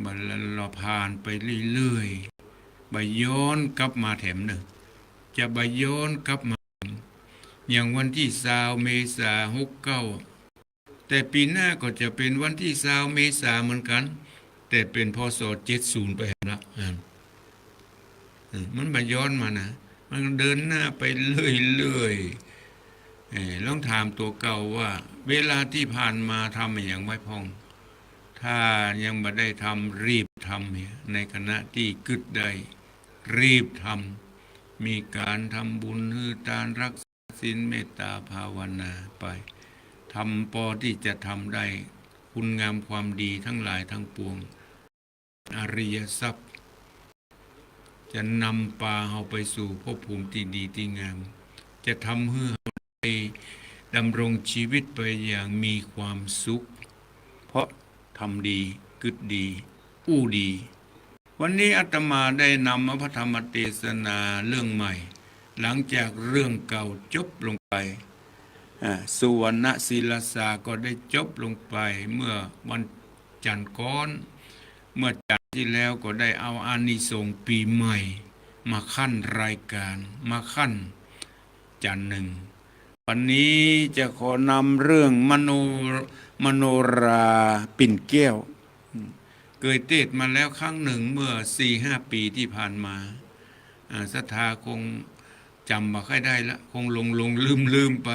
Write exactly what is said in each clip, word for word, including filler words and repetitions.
บ่ละผ่านไปเรื่อยๆ บ่ย้อนกลับมาแถมเน่อ จะบ่ย้อนกลับมา อย่างวันตี้ซาวเมษาหกเก้า แต่ปี๋หน้าก็จะเป๋นวันตี้ซาวเมษาเหมือนกั๋น แต่เป๋น พ.ศ. เจ็ดศูนย์ไปหั้นละ อัน เออ มันบ่ย้อนมานะ มันเดินหน้าไปเรื่อยๆ เออ ลองถามตั๋วเก่าว่า เวลาตี้ผ่านมาทำอะหยังไว้พ่อง ถ้ายังบ่ได้ทำ รีบทำเหีย ในขณะตี้กึ๊ดได้ รีบทำ มีก๋านทำบุญ หื้อตาน รักษาศีล เมตตาภาวนาไป ทำปอตี้จะทำได้ คุณงามความดีทั้งหลายทั้งปวง อริยทรัพย์ จะนำปาเฮาไปสู่ภพภูมิตี้ดีตี้งาม จะทำหื้อเฮาได้ดำรงชีวิตไปอย่างมีความสุข เพราะทำดี กึ๊ดดี อู้ดี วันนี้อาตมาได้นำเอาพระธรรมเตสนาเรื่องใหม่ หลังจากเรื่องเก่าจบลงไป อ่า สุวรรณศิลาสาก็ได้จบลงไปเมื่อวันจันทร์ก่อน เมื่อจันทร์ตี้แล้วก็ได้เอาอานิสงส์ปี๋ใหม่มาขั้นรายก๋าน มาขั้นจันทร์นึ่ง วันนี้จะขอนำเรื่องมโน มโนราปิ่นแก้ว เกยเตสน์มาแล้วครั้งนึ่งเมื่อสี่ห้าปี๋ตี้ผ่านมา อ่า ศรัทธาคงจ๋ำบ่ค่อยได้ละ คงหลงๆ ลืมๆ ไป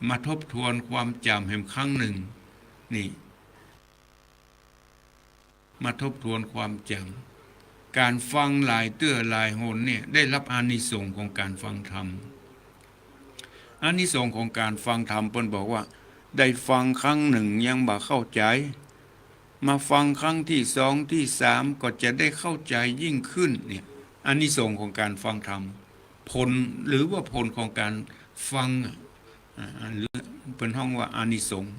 มาทบทวนความจ๋ำแหมครั้งนึ่ง นี่ มาทบทวนความจ๋ำ ก๋านฟังหลายเตื้อหลายหนเนี่ย ได้รับอานิสงส์ของก๋านฟังธรรม อานิสงส์ของก๋านฟังธรรม เปิ้นบอกว่า ได้ฟังครั้งนึ่งยังบ่เข้าใจ๋ มาฟังครั้งตี้สองตี้สามก็จะได้เข้าใจ๋ยิ่งขึ้นเนี่ย อานิสงส์ของก๋านฟังธรรม ผลหรือว่าผลของก๋านฟังอะ อ่า หรือเปิ้นฮ้องว่าอานิสงส์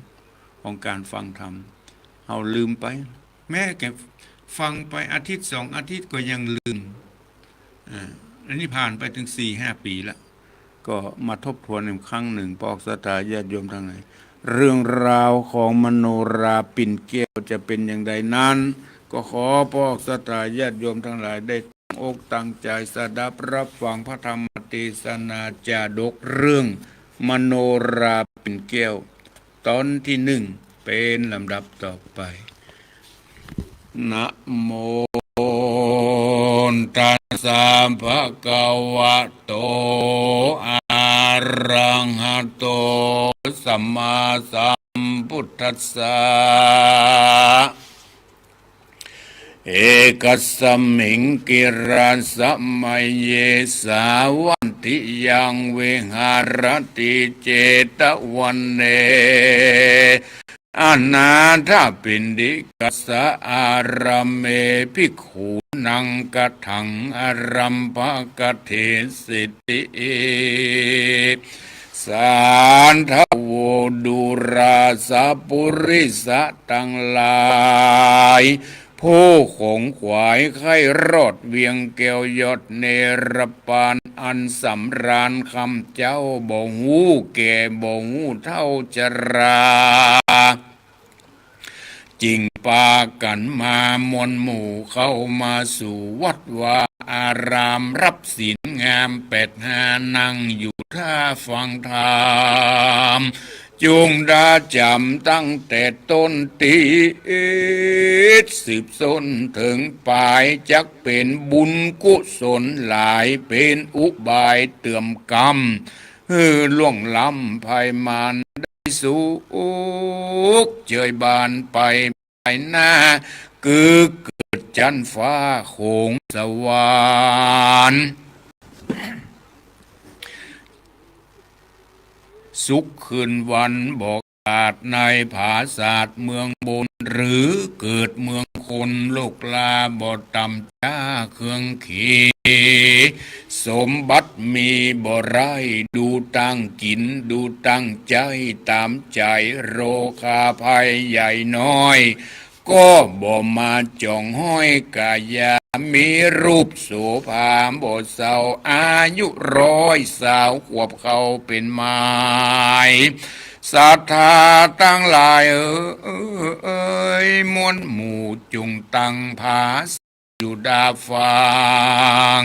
ของก๋านฟังธรรม เฮาลืมไป แม้แต่ฟังไปอาทิตย์สองอาทิตย์ก็ยังลืม อ่า อันนี้ผ่านไปเถิงสี่ห้าปี๋ละ ก็มาทบทวนอีกครั้งนึ่ง ปอกศรัทธาญาติโยมตังหลาย เรื่องราวของมโนราปิ่นแก้วจะเป๋นอย่างใดนั้น ก็ขอปอกศรัทธาญาติโยมตังหลายได้ตั้งอกตั้งใจ๋สดับฮับฟังพระธรรมเตสนาจาดกเรื่องมโนราปิ่นแก้ว ตอนตี้นึ่ง เป๋นลำดับต่อไป นะโมตัสสะ ภะคะวะโต อะระหะโต สัมมาสัมพุทธัสสะ เอกัสสะมิง กิระสะมะเย สาวัตถิยัง วิหะระติ เจตะวะเน อนาถะปิณฑิกัสสะ อารามะ ภิกขูนัง กะถัง อารัมภะกะเถสิติ สาธะโว ดูราสะปุริสะตังหลาย ผู้ขงขวายใค่รอดเวียงแก้วยอดเนรปาน อันสำราญคำเจ้า บ่ฮู้แก่บ่ฮู้เฒ่าจรา จึงปากั๋นมามวลหมู่เข้ามาสู่วัดวาอาราม ฮับศีลงามแปดห้า นั่งอยู่ท่าฟังธรรม จุ่งดาจ๋ำตั้งแต่ต้นตี้สืบส้นเถิงป๋าย จักเป๋นบุญกุศลหลาย เป๋นอุบายเตื๋อมกำ หื้อล่วงล้ำภัยมารได้สุขเจยบานไป ภายหน้า คือเกิดจั๊นฟ้าโขงสวรรค์ สุขคืนวันบ่ขาดในผาสาทเมืองบน หรือเกิดเมืองคน โลกลาบ่ต่ำจ๊าเคืองเข สมบัติมีบ่ไร้ ดูตั้งกิ๋น ดูตั้งใจ๊ ต๋ามใจ๋ โรคาภัยใหญ่น้อย ก็บ่มาจ๋องฮ้อย กายามีรูปโสภาบ่เซา อายุร้อยซาวขวบเข้าเป๋นหมาย ศรัทธาตังหลายเอ๋ย มวลหมู่จุ่งตั้งผา อยู่ดาฟัง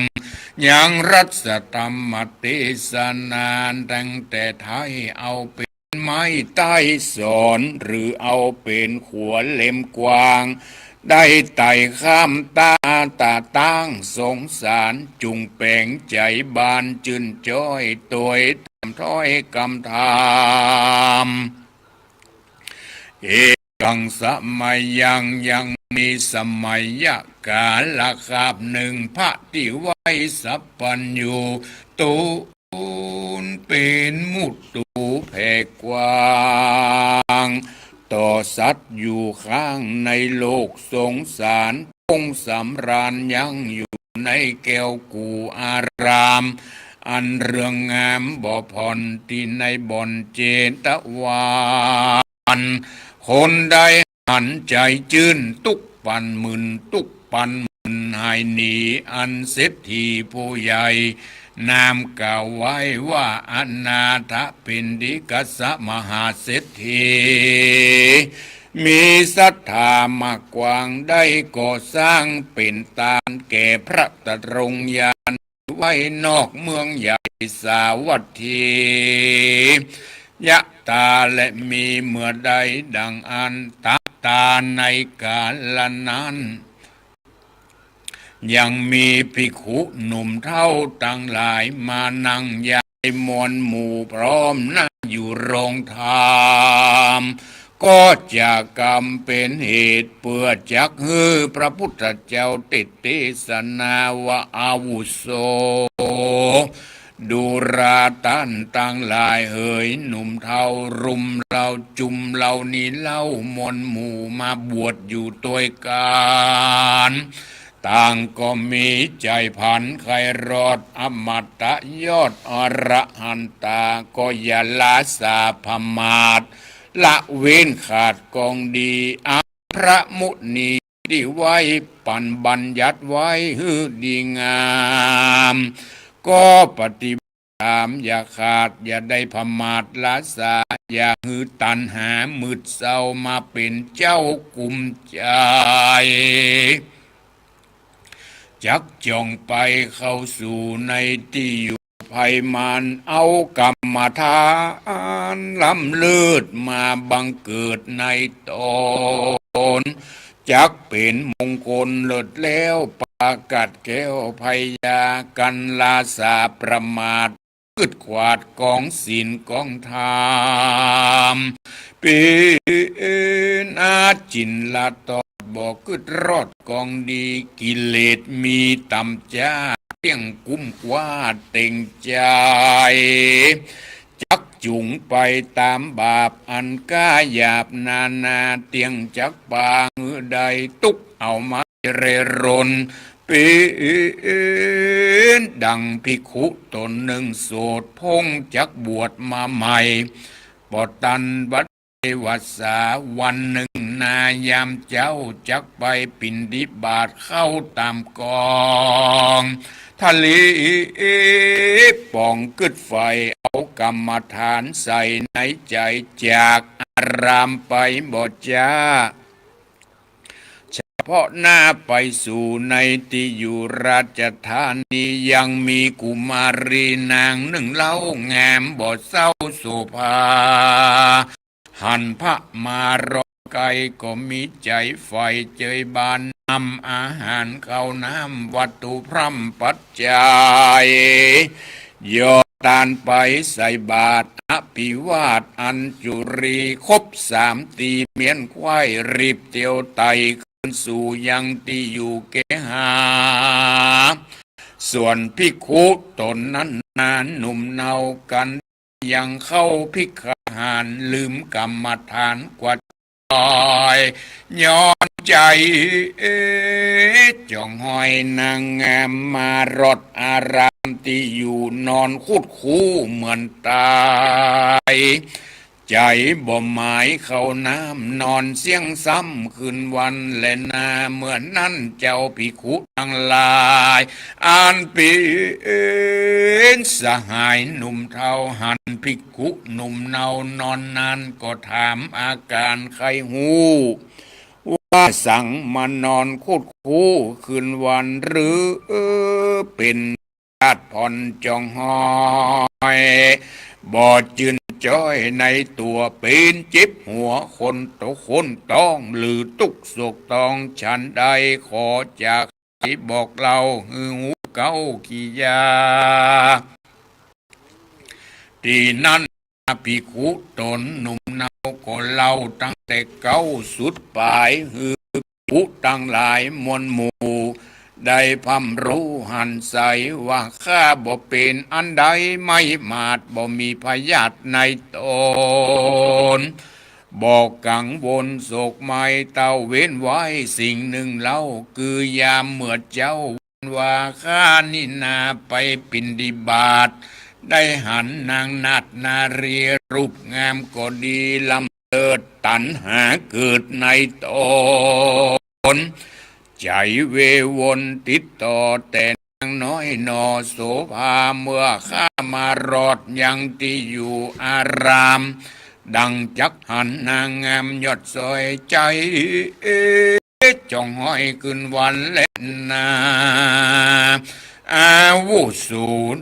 ยังรัตธรรมเตสนา ตั้งแต่ไท้เอาเป๋นไม้ใต้สอน หรือเอาเป๋นขัวเล่มกว้าง ได้ไต่ข้ามตาตาตั้งสงสาร จุ่งแป๋งใจ๋บานจื้นจ้อย ตวยต๋ามถ้อยกำธรรม เอกังสมัยยัง ยังมีสมัยกาลคาบนึ่ง พระตี้ไหว้สัพพัญญู ตูนเป๋นมุตูแผ่กว้าง ต่อสัตว์อยู่ข้างในโลกสงสาร คงสำราญยังอยู่ในแก้วกู่อาราม อันเรื่องงามบ่ผ่อน ตี้ในบ่อนเจตวัน คนใดหันใจ๋จื้น ตุ๊กข์ปันหมื่น ตุ๊กข์ปันหมื่นหายหนี อันเศรษฐีผู้ใหญ่ นามกล่าวไว้ว่าอนาถปิณฑิกะมหาเศรษฐี มีศรัทธามากกว้าง ได้ก่อสร้างเป๋นตานแก่พระตรงยาน ไว้นอกเมืองใหญ่สาวัตถี ยะตา และมีเมื่อใดดังอั้น ตะตา ในกาละนั้น ยังมีภิกขุหนุ่มเฒ่าตังหลายมานั่งใหญ่มวลหมู่พร้อมหน้าอยู่โรงธรรม ก็จะกำเป๋นเหตุเปื้อจักหื้อพระพุทธเจ้าเตสนาว่า อาวุโส ดูราต้านตังหลายเหย หนุ่มเฒ่ารุ่มเหล่าจุ่มเหล่านี้เล่ามวลหมู่มาบวชอยู่ตวยกั๋น ต่างก็มีใจ๋ผันใค่รอดอมตะยอดอรหันตา ก็อย่าละสาประมาท ละเว้นขาดกองดี อันพระมุนีตี้ไหว้ปั๋นบัญญัติไว้หื้อดีงาม ก็ปฏิบัติต๋าม อย่าขาดอย่าได้ประมาทละสา อย่าหื้อตัณหามืดเศร้ามาเป๋นเจ้ากุมใจ๋ จักจ่องไปเข้าสู่ในตี้อยู่ไพมาน เอากรรมฐานล้ำเลิศมาบังเกิดในต๋น จักเป๋นมงคลเลิศแล้ว ปากัดแคล้วไพยา กันละสาประมาท กึ๊ดขวาดกองศีลกองธรรม เป๋นอาจิณละตอด บ่กึ๊ดรอดกองดี กิเลสมีต่ำจ๊า เตี้ยงกุ้มกว้าเต็งใจ๋ จักจุ่งไปต๋ามบาปอันก้าหยาบนานา เตี้ยงจักปางหื้อได้ตุ๊กข์เอามาเร่ร่อน เป๋นดังภิกขุต๋นนึ่งโสด พ่งจักบวชมาใหม่ บ่ตันวัดเวสา วันนึ่งนายามเจ๊า จักไปปิณฑิบาตเข้าต๋ามกองทะเลป๋อง กึ๊ดใฝ่เอากรรมฐานใส่ในใจ๋ จากอารามไปบ่จ๊า เฉพาะหน้าไปสู่ในตี้อยู่ราชธานี ยังมีกุมารีนางนึ่งเล่างามบ่เศร้าโสภา หันพระมารอใก้ก็มีใจ๋ใฝ่เจยบาน นำอาหารข้าวน้ำวัตถุพร่ำปัจจัย ยอดตานไปใส่บาตรอภิวาทอัญจุลี ครบสามตีเมี้ยนไขว้ รีบเตียวไต่ขึ้นสู่ยังตี้อยู่เกหา ส่วนภิกขุต๋นนั้นนาหนุ่มเนากั๋น ยังเข้าภิกขหาร ลืมกรรมฐานกว่า ย้อนใจ๋ จ่องห้อยนางงามมารอดอารามตี้อยู่ นอนคุดคู้เหมือนต๋าย ใจ๋บ่หมายเข้าน้ำ นอนเสี้ยงซ้ำคืนวันแลนา เมื่อนั้นเจ้าภิกขุตังหลาย อันเป๋นสหายหนุ่มเฒ่า หันภิกขุหนุ่มเนานอนนั้น ก็ถามอาก๋านใค่ฮู้ ว่าสังมานอนคุดคู้คืนวัน หรือเป๋น ญาติพ่อนจองฮ้อย บ่จืนจ้อยในตั๋ว เป๋นเจ็บหัวคนโตคนต๊อง หรือตุ๊กข์โศกตองฉันใด ขอจาใค่บอกเล่าหื้อฮู้เก๊าขี้ยา ตี้นั้น ภิกขุต๋นหนุ่มเนาก็เล่าตั้งแต่เก๊าสุดป๋าย หื้อภิกขุตังหลายมวลหมู่ ได้พร่ำฮู้หันใส ว่าข้าบ่เป๋นอันใด ไม่หมาดบ่มีพยาธิในต๋น บ่กังวลโศกไม้เต้า เว้นไว้สิ่งนึ่งเล่า คือยามเมื่อเจ๊า ว่าข้านี้นาไปบิณฑบาต ได้หันนางนาฏนารีรูปงามก็ดี ล้ำเลิศ ตัณหาเกิดในต๋น ใจ๋เววนติดต่อแต่นางน้อยหน่อโสภา เมื่อข้ามารอดยังตี้อยู่อาราม ดังจักหันนางงามยอดสอย ใจ๋ จองฮ้อยคืนวันแลนา อาวุโส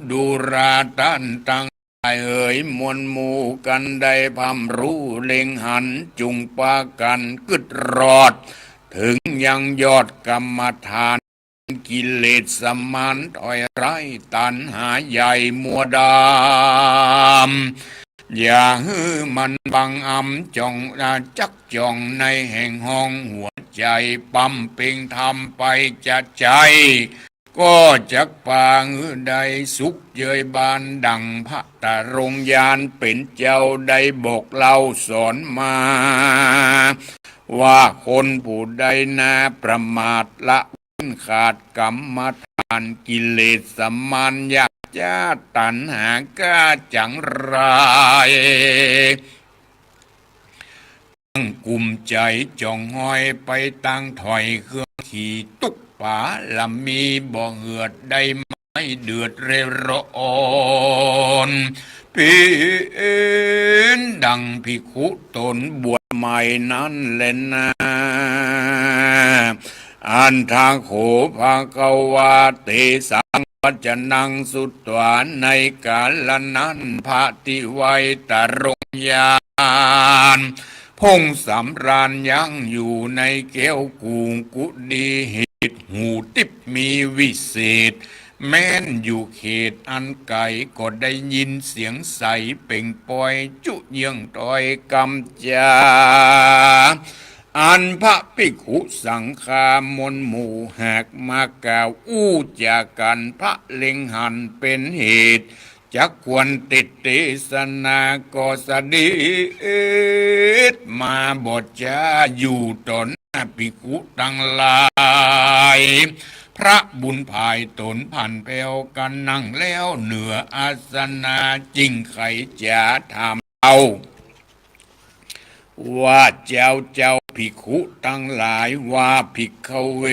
ดูราต้านตังหลายเอ๋ย มวลหมู่กันได้พร่ำฮู้เล็งหัน จุ่งปากั๋นกึ๊ดรอด เถิงยังยอดกรรมฐาน กิเลสมานถอยร้าย ตัณหาใหญ่มัวดำ อย่าหื้อมันบังอำ จอง จักจ่องในแห่งห้องหัวใจ๋ บำเพ็งธรรมไปจะใจ๋ ก็จักปางหื้อได้สุขเยยบาน ดังพระตรงญาณเป๋นเจ้าได้บอกเล่าสอนมา ว่าคนผู้ใดนาประมาทละ ขาดกรรมฐาน กิเลสมานหยาบจ๊า ตัณหาก้าจั๋งไร ตั้งกุมใจ๋จองฮ้อยไป ตางถอยเครื่องขี่ ตุ๊กปาละมีบ่เหือด ได้ไม้เดือดเร่ร่อน เป๋นดังภิกขุต๋นบวชใหม่นั้นแลนา อัฏฐะโข ภะคะวา เตสัง วัจจะนัง สุตวา ในก๋าละนั้น พระตี้ไว้ตรงญาณ พงสำราญยั้งอยู่ในแก้วกู่กุดี เหตุหูติ๊บมีวิเศษ แม้นอยู่เขตอันไก๋ ก็ได้ยินเสียงใสเปล่งปอย จุเยื่องถ้อยกำจา อันพระภิกขุสังฆามวลหมู่ หากมากล่าวอู้จากั๋น พระเล็งหันเป๋นเหตุ จักควรเตสน์เตสนา ก็เสด็จมาบ่จ๊า อยู่ต่อหน้าภิกขุตังหลาย พระบุญผายต๋นผ่านแผ้วกั๋น นั่งแล้วเหนืออาสนะ จึงใค่จ๋าถามเล่า ว่าเจ้า เจ้าภิกขุตังหลาย ว่าภิกขเว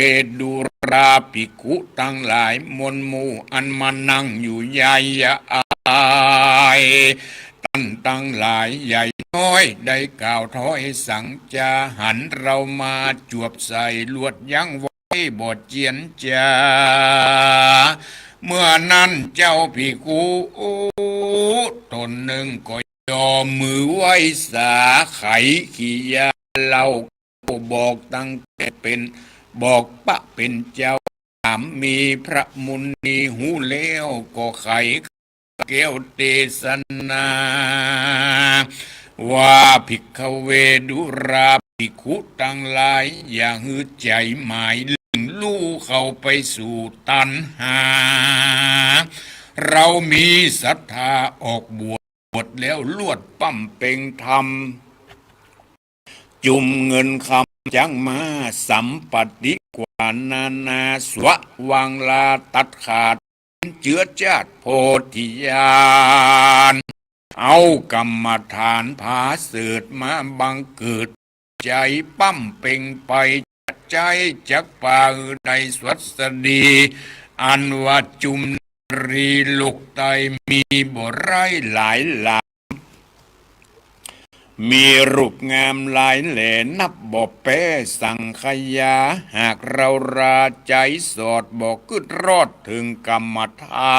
ดูราภิกขุตังหลาย มวลหมู่อันมานั่งอยู่ใย อย่าอาย ต้านตังหลายใหญ่น้อย ได้กล่าวถ้อยสังจา หันเฮามาจวบใส่ ลวดยั้งไว้บ่เจียนจ๋า เมื่อนั้นเจ้าภิกขุต๋นนึ่งก็ ยอมือไหว้สา ไขกิริยาเล่า บอกตั้งแต่เป๋น บอกปะเป๋นเจ้า ถามมีพระมุนีฮู้แล้ว ก็ไขแก้วเตสนา ว่าภิกขเว ดูราภิกขุตังหลาย อย่าหื้อใจ๋หมาย เล่งลู่เข้าไปสู่ตัณหา เฮามีศรัทธาออกบวช บวชแล้วลวดบำเพ็งธรรม จุ่มเงินคำจั้งมา สัมปติกว่านานา สวะวางลาตัดขาด เจือจาดโพธิญาณ เอากรรมฐานผาเสริฐมาบังเกิด ใจ๋ป้ำเป็งไป จะใจ๊จักปาหื้อได้สวัสดี อันว่าจุมนารีโลกใต้มีบ่หลายหลายหลาม มีรูปงามหลายแหล่นับบ่แป๊สังขยา หากเฮาราใจ๋สอดบ่กึ๊ดรอดเถิงกรรมฐา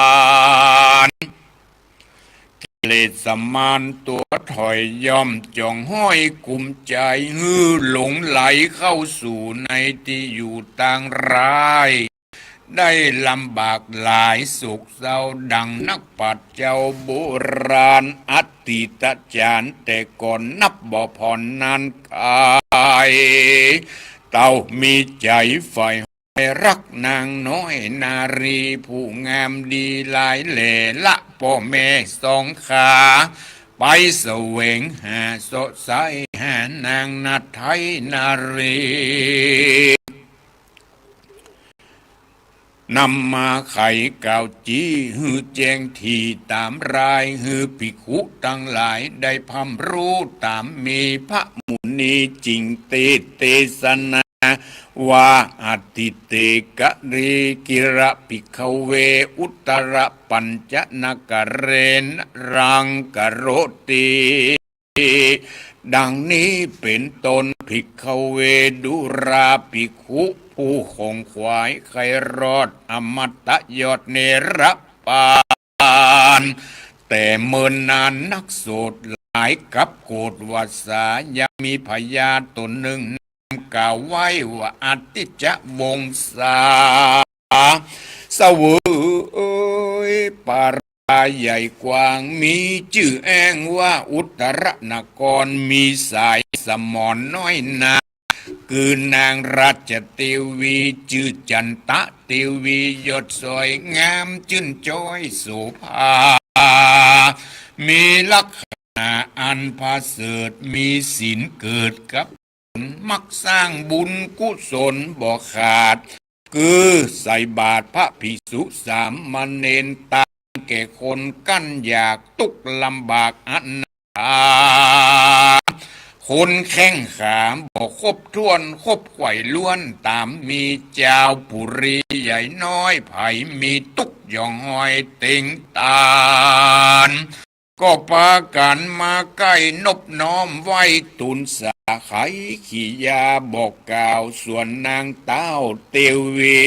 น กิเลสมารตั๋วถอยย่อมจ๋องห้อยกุมใจ๋ หื้อหลงไหลเข้าสู่ในตี้อยู่ตางร้าย ได้ลำบากหลายโศกเศร้า ดังนักปราชญ์เจ้าโบราณ อดีตจ๋ารย์แต่ก่อนนับบ่ผ่อนนานกาย เต้ามีใจ๋ใฝ่ รักนางน้อยนารีผู้งามดีหลายแหล่ ละป้อแม่สองขา ไปแสวงหาเสาะใสหานางนาไทนารี นำมาไขกล่าวจี้หื้อแจ้งถี่ต๋ามราย หื้อภิกขุตังหลายได้พร่ำฮู้ต๋าม มีพระมุนีจิ่งเตสน์เตสนา ว่า อทิเต กะรี กิระ ภิกขเว อุตตรปัญจนกะเร นรัง กะโรติ ดังนี้เป๋นต้น ภิกขเว ดูราภิกขุ ผู้ของขวายใค่รอดอมตะยอดเนรปาน แต่เมินนานนักโสดหลายกับโกฏวาสา ยังมีพญาต๋นนึ่ง นามกล่าวไว้ว่าอทิจจวงศา เสวยปราใหญ่กว้าง มีจื้อแอ้งว่าอุตตรนคร มีสายสมรน้อยนา คือนางราชเตวี จื้อจันตะเตวี ยอดสวยงามจื้นจ้อยโสภา มีลักษณะอันผาเสริฐ มีศีลเกิดกับ มักสร้างบุญกุศลบ่ขาด คือใส่บาตรพระภิกษุสามเณร ตานแก่คนกั้นอยาก ตุ๊กข์ลำบากอนาถา คนแข้งขาบ่ครบถ้วน ครบไขว่ล้วนต๋าม มีจาวปุรีใหญ่น้อย ใผมีตุ๊กข์หย่องห้อยเต็งตาน ก็ปากั๋นมาใก้นบน้อมไหว้ ตูนสาไขขี่ยาบอกกล่าว ส่วนนางเต้าเตวี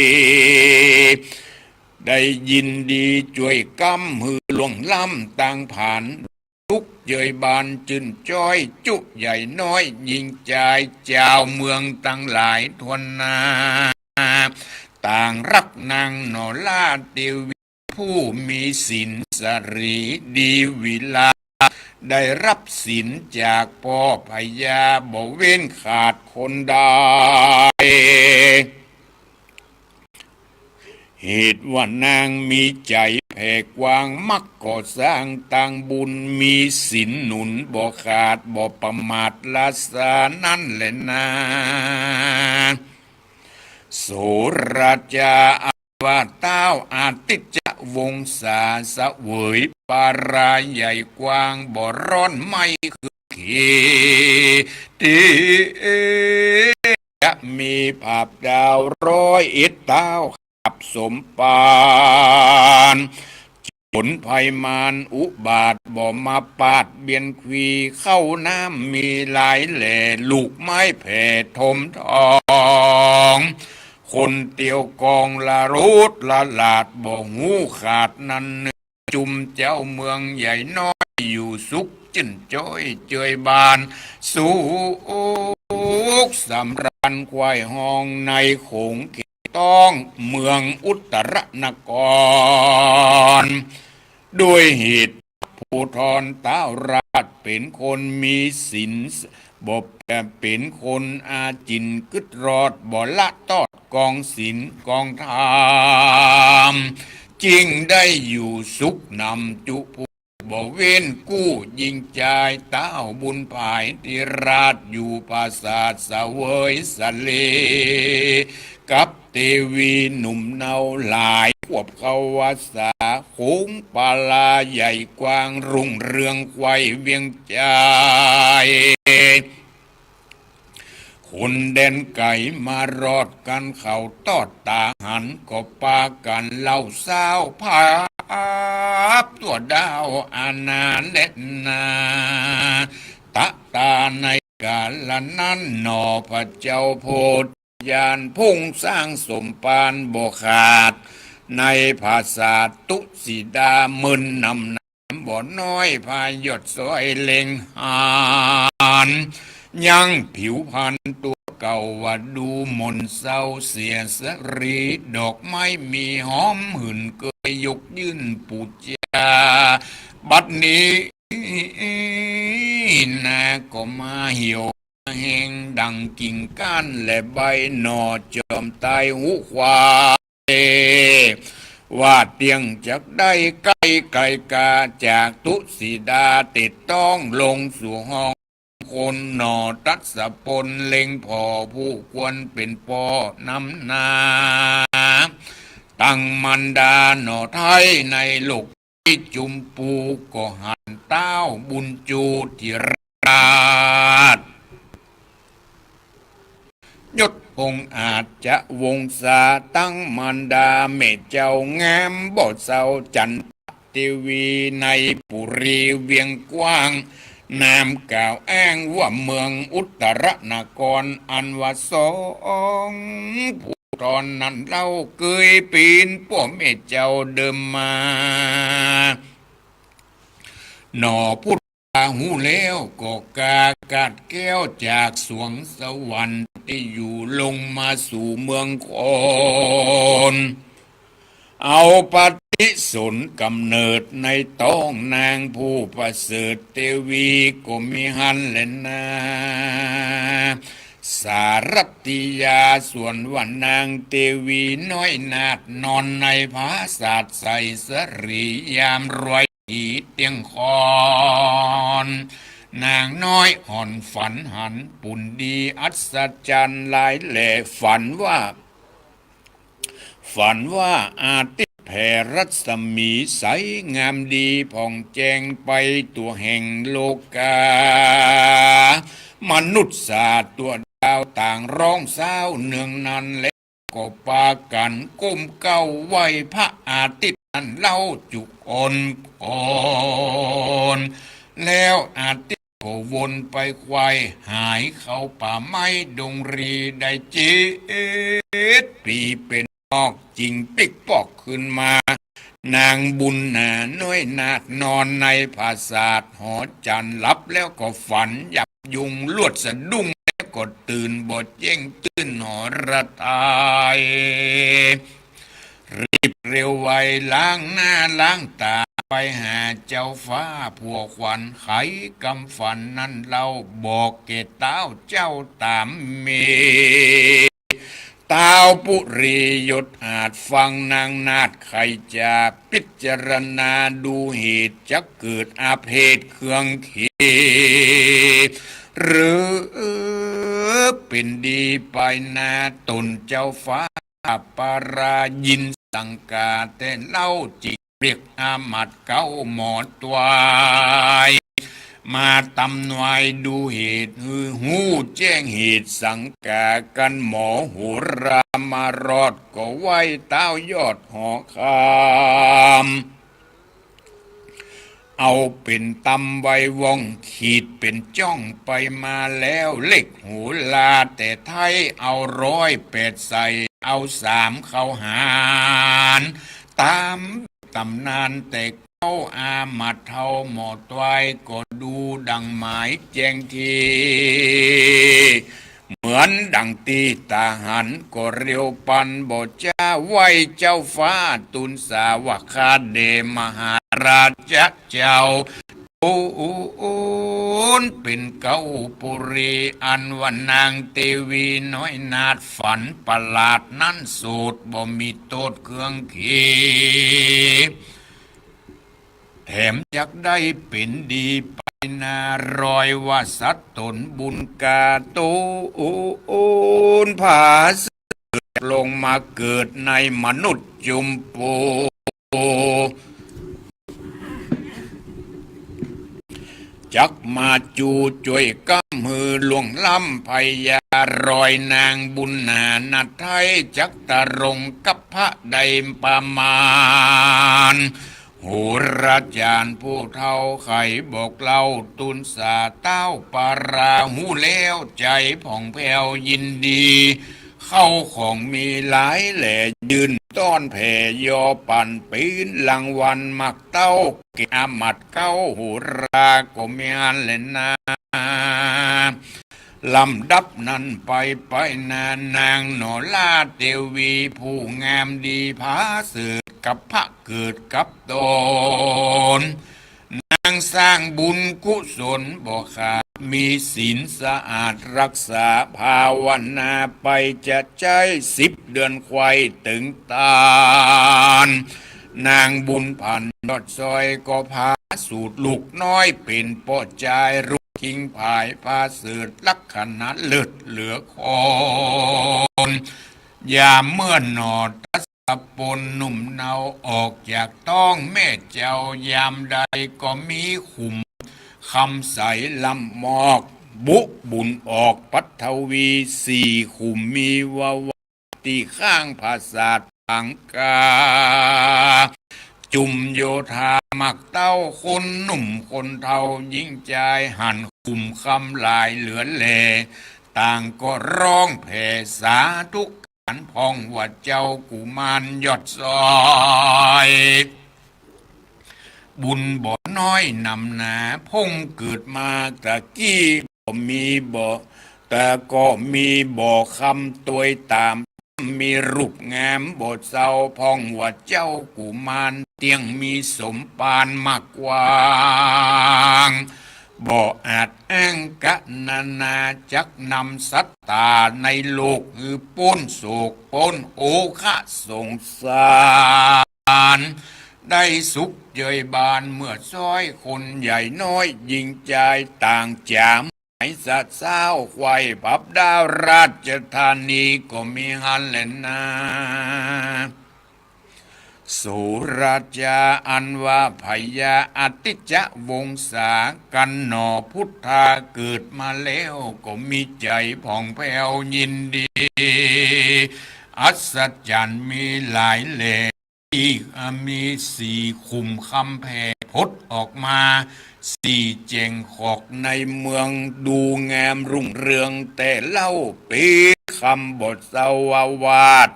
ได้ยินดีจ้วยกำหื้อล่วงล้ำตางผาน ตุ๊กข์เจยบานจื้นจ้อยจุใหญ่น้อย ญิงจายจาวเมืองตังหลายถ้วนหน้า ต่างฮักนางหนอลาเตวี ผู้มีศีลสะหรีดีวิลา ได้ฮับศีลจากป้อพญาบ่เว้นขาดคนใด เหตุว่านางมีใจ๋แผ่กว้าง มักก่อสร้างตางบุญ มีศีลหนุนบ่ขาด บ่ประมาทละสานั้นแหละนา โสราจา อันว่าเต้าอทิจจวงศา เสวยปราใหญ่กว้าง บ่ร้อนไหม้คือเข ที่จะมีผาบดาวร้อยเอ็ดเต้า ขับสมปาน ผลภัยมารอุบาทบ่มาปาดเบียนควี เข้าน้ำมีหลายแหล่ ลูกไม้แผ่ถมทอง คนเตียวกองละโลดละหลาดบ่ฮู้ขาดนั้นเนือง จุมเจ้าเมืองใหญ่น้อยอยู่สุขจื้นจ้อยเจยบาน สุขสำราญไขว่ห้องในโขงเขตต้องเมืองอุตตรนคร ด้วยเหตุ ภูธรเต้าราชเป๋นคนมีศีล บ่เป๋นคนอาจินกึ๊ดรอด บ่ละตอดกองศีลกองธรรม จึ่งได้อยู่สุขนำจุผู้ บ่เว้นกู้ ญิงจายเต้าบุญผาย ที่ราชอยู่ปราสาทเสวยสะเล กับเตวีหนุ่มเนาหลาย ควบเข้าวัสสา ขุงปาลาใหญ่กว้าง รุ่งเรืองไขว่เวียงใจ๋ คนแดนไก๋มารอดกั๋น เขาตอดต๋าหัน ก็ปากั๋นเล่าสาว ผาบตั๋วดาวอานาแลนา ตะตาในกาละนั้นหนอ พระเจ้าโพธิญาณ พุ่งสร้างสมภารบ่ขาด ในผาสาทตุสิดา เมินหนำหนามบ่น้อย ผายอดสวยเล็งหัน ยังผิวพรรณตั๋วเก่าว่าดูหม่นเศร้า เสียสรีดอกไม้มีหอมหื่น เกยยกยื่นปู๋จา บัดนี้ นาก็มาเหี่ยวแห้งดั่งกิ่งก้านและใบหน่อ จอมต๋ายหูขวาย ว่าเตี้ยงจักได้ไก๋ไก๋กา จากตุสิดาเต็ดต้องลงสู่ห้องคนหนอ ตัสสะปนเล็งผ่อ ผู้ควรเป๋นป้อนำนา ตังมารดาหนอไท้ในโลก จุมปูก็หันต้าวบุญจูทิราช ยศองอาจจะวงศา ตังมารดาแม่เจ้างามบ่เศร้า จันทะเตวีในปุรีเวียงกว้าง นามกล่าวอ้างว่าเมืองอุตตรนคร อันว่าสองผู้ต๋อนนั้นเล่า เกยเป๋นป้อแม่เจ้าเดิมมา หนอพุทธาฮู้แล้วก็กากาดแก้ว จากสวงสวรรค์ตี้อยู่ลงมาสู่เมืองคน เอาปฏิสนธิกำเนิดในต๊องนางผู้ประเสริฐเตวีก็มีหั้นแลนา สารัตติยา ส่วนว่านางเตวีน้อยนาฏนอนในผาสาทใสสรี ยามรอย ผีเตี้ยงคอน นางน้อยอ่อนฝันหันปุณดีอัศจรรย์หลายแล ฝันว่า ฝันว่าอาทิตย์แผ่รัศมีใสงามดีผ่องแจ้งไปตั๋วแห่งโลกา มนุษย์สาตั๋วดาวต่างฮ้องเศร้าเนืองนั้นแล ก็ปากั๋นก้มเก้าไหว้พระอาทิตย์นั้นเล่าจุกอนคน แล้วอาทิตย์ก็วนไปไขว่หายเข้าป่าไม้ดงรีได้เจ็ดปี๋ เป๋นนอกจึงปิ๊กปอกคืนมา นางบุญนาน้อยนาฏนอนในผาสาทหอจันทร์ หลับแล้วก็ฝันหยับ ยุงลวดสะดุ้งแล้วก็ตื่นบ่แจ้งตื่นหอระทาย รีบเร็วไวล้างหน้าล้างต๋าไปหาเจ้าฟ้า ผัวขวัญไขกำฝันนั้นเล่า บอกแก่ต้าวเจ้าต๋ามเม ต้าวปุรียศอาจฟังนางนาฏไขจ๋า พิจารณาดูเหตุจักเกิดอาเพศเครื่องเข หรือเป๋นดีไปนา ต๋นเจ้าฟ้าปารายินสังกาแต่เล่า จึงเรียกอามาตย์เก๊าหมอตวย มาตำนวยดูเหตุ หื้อฮู้แจ้งเหตุสังกากั๋น หมอโหรามารอดก็ไหว้ต้าวยอดหอคำ เอาเป๋นตำไว้ว่อง ขีดเป๋นจ้องไปมาแล้ว เลขโหราแต่ไท้เอาร้อยแปดใส่ เอาสามเข้าหาร ต๋ามต๋ำนานแต่ เก๊าอามาตย์เฒ่าหมอตวยก็ดูดังหมายแจ้งที เหมือนดังตี้ต๋าหันก็เร็วปันบ่จ๊า ไหว้เจ้าฟ้าตูนสาว่าข้าแด่มหาราชะเจ้า ตูนเป๋นเก๊าปุรี อันว่านางเตวีน้อยนาฏฝันประหลาดนั้น โสดบ่มีโต้ษเครื่องเข แถมจักได้เป๋นดีไปนา รอยว่าสัตว์ต๋นบุญกา ตูนผาเสริฐ ลงมาเกิดในมนุษย์จุมปู จักมาจูจ้วยกำหื้อล่วงล้ำพญารอยนางบุญนานาไทย จักตรงกับพระได้ประมาณ โหราจารย์ผู้เฒ่าไขบอกเล่า ตูนสาเต้าปาราฮู้แล้ว ใจ๋ผ่องแผ้วยินดี เข้าของมีหลายแหล่ ยื่นต้อนแผ่ยอปั๋น เป๋นรางวัลหมากเต้า แก่อามัตย์เก๊า โหราก็มีอันแลนา ลำดับนั้นไป ไปนานางหนอราเตวี ผู้งามดีผาเสริฐ กับพระเกิดกับต๋น นางสร้างบุญกุศลบ่ขาด มีศีลสะอาดรักษาภาวนาไป จะใจ๊สิบเดือนไขว่เติงตาน นางบุญผันยอดซอยก็ผาสูติลูกน้อยเป๋นป้อจาย ลูกคิงผายผาเสริฐ ลักขณะเลิศเหลือคน ยามเมื่อหนอ ตะสะปนหนุ่มเนาออกจากต๊องแม่เจ้า ยามใดก็มีขุมคำใสล้ำมอก บุบุญออกปัทวี สี่ขุมมีวาวา ตี้ข้างผาสาทผางกา จุมโยธาหมากเต้า คนหนุ่มคนเฒ่าหญิงจาย หันขุมคำหลายเหลือแล ต่างก็ฮ้องแผ่สาธุ อันพ่องว่าเจ้ากุมารยอดซอย บุญบ่น้อยนำหนา พ่งเกิดมาตะกี้ก็มีบ่ แต่ก็มีบ่คำตวยต๋าม มีรูปงามบ่เศร้า พ่องว่าเจ้ากุมาร เตี้ยงมีสมปานมากกว้าง บ่อาจอ้างกะนานา จักนำสัตตาในโลก หื้อป๊นโศกป๊นโอฆะสงสาร ได้สุขเจยบาน เมื่อซอยคนใหญ่น้อยหญิงจาย ต่างจ๋ามหมายสะเซ้า ไขว่ผับดาวราชธานีก็มีหั้นแลนา โสราจาอันว่าพญาอติจจวงศา กันหนอพุทธาเกิดมาแล้ว ก็มีใจ๋ผ่องแผ้วยินดี อัศจรรย์มีหลายแหล่ ตี้มีสี่ขุมคำแผ่ผดออกมา สี่แจ่งขอกในเมือง ดูงามรุ่งเรืองแต่เล่า เป๋นคำบ่เศร้าอาวาส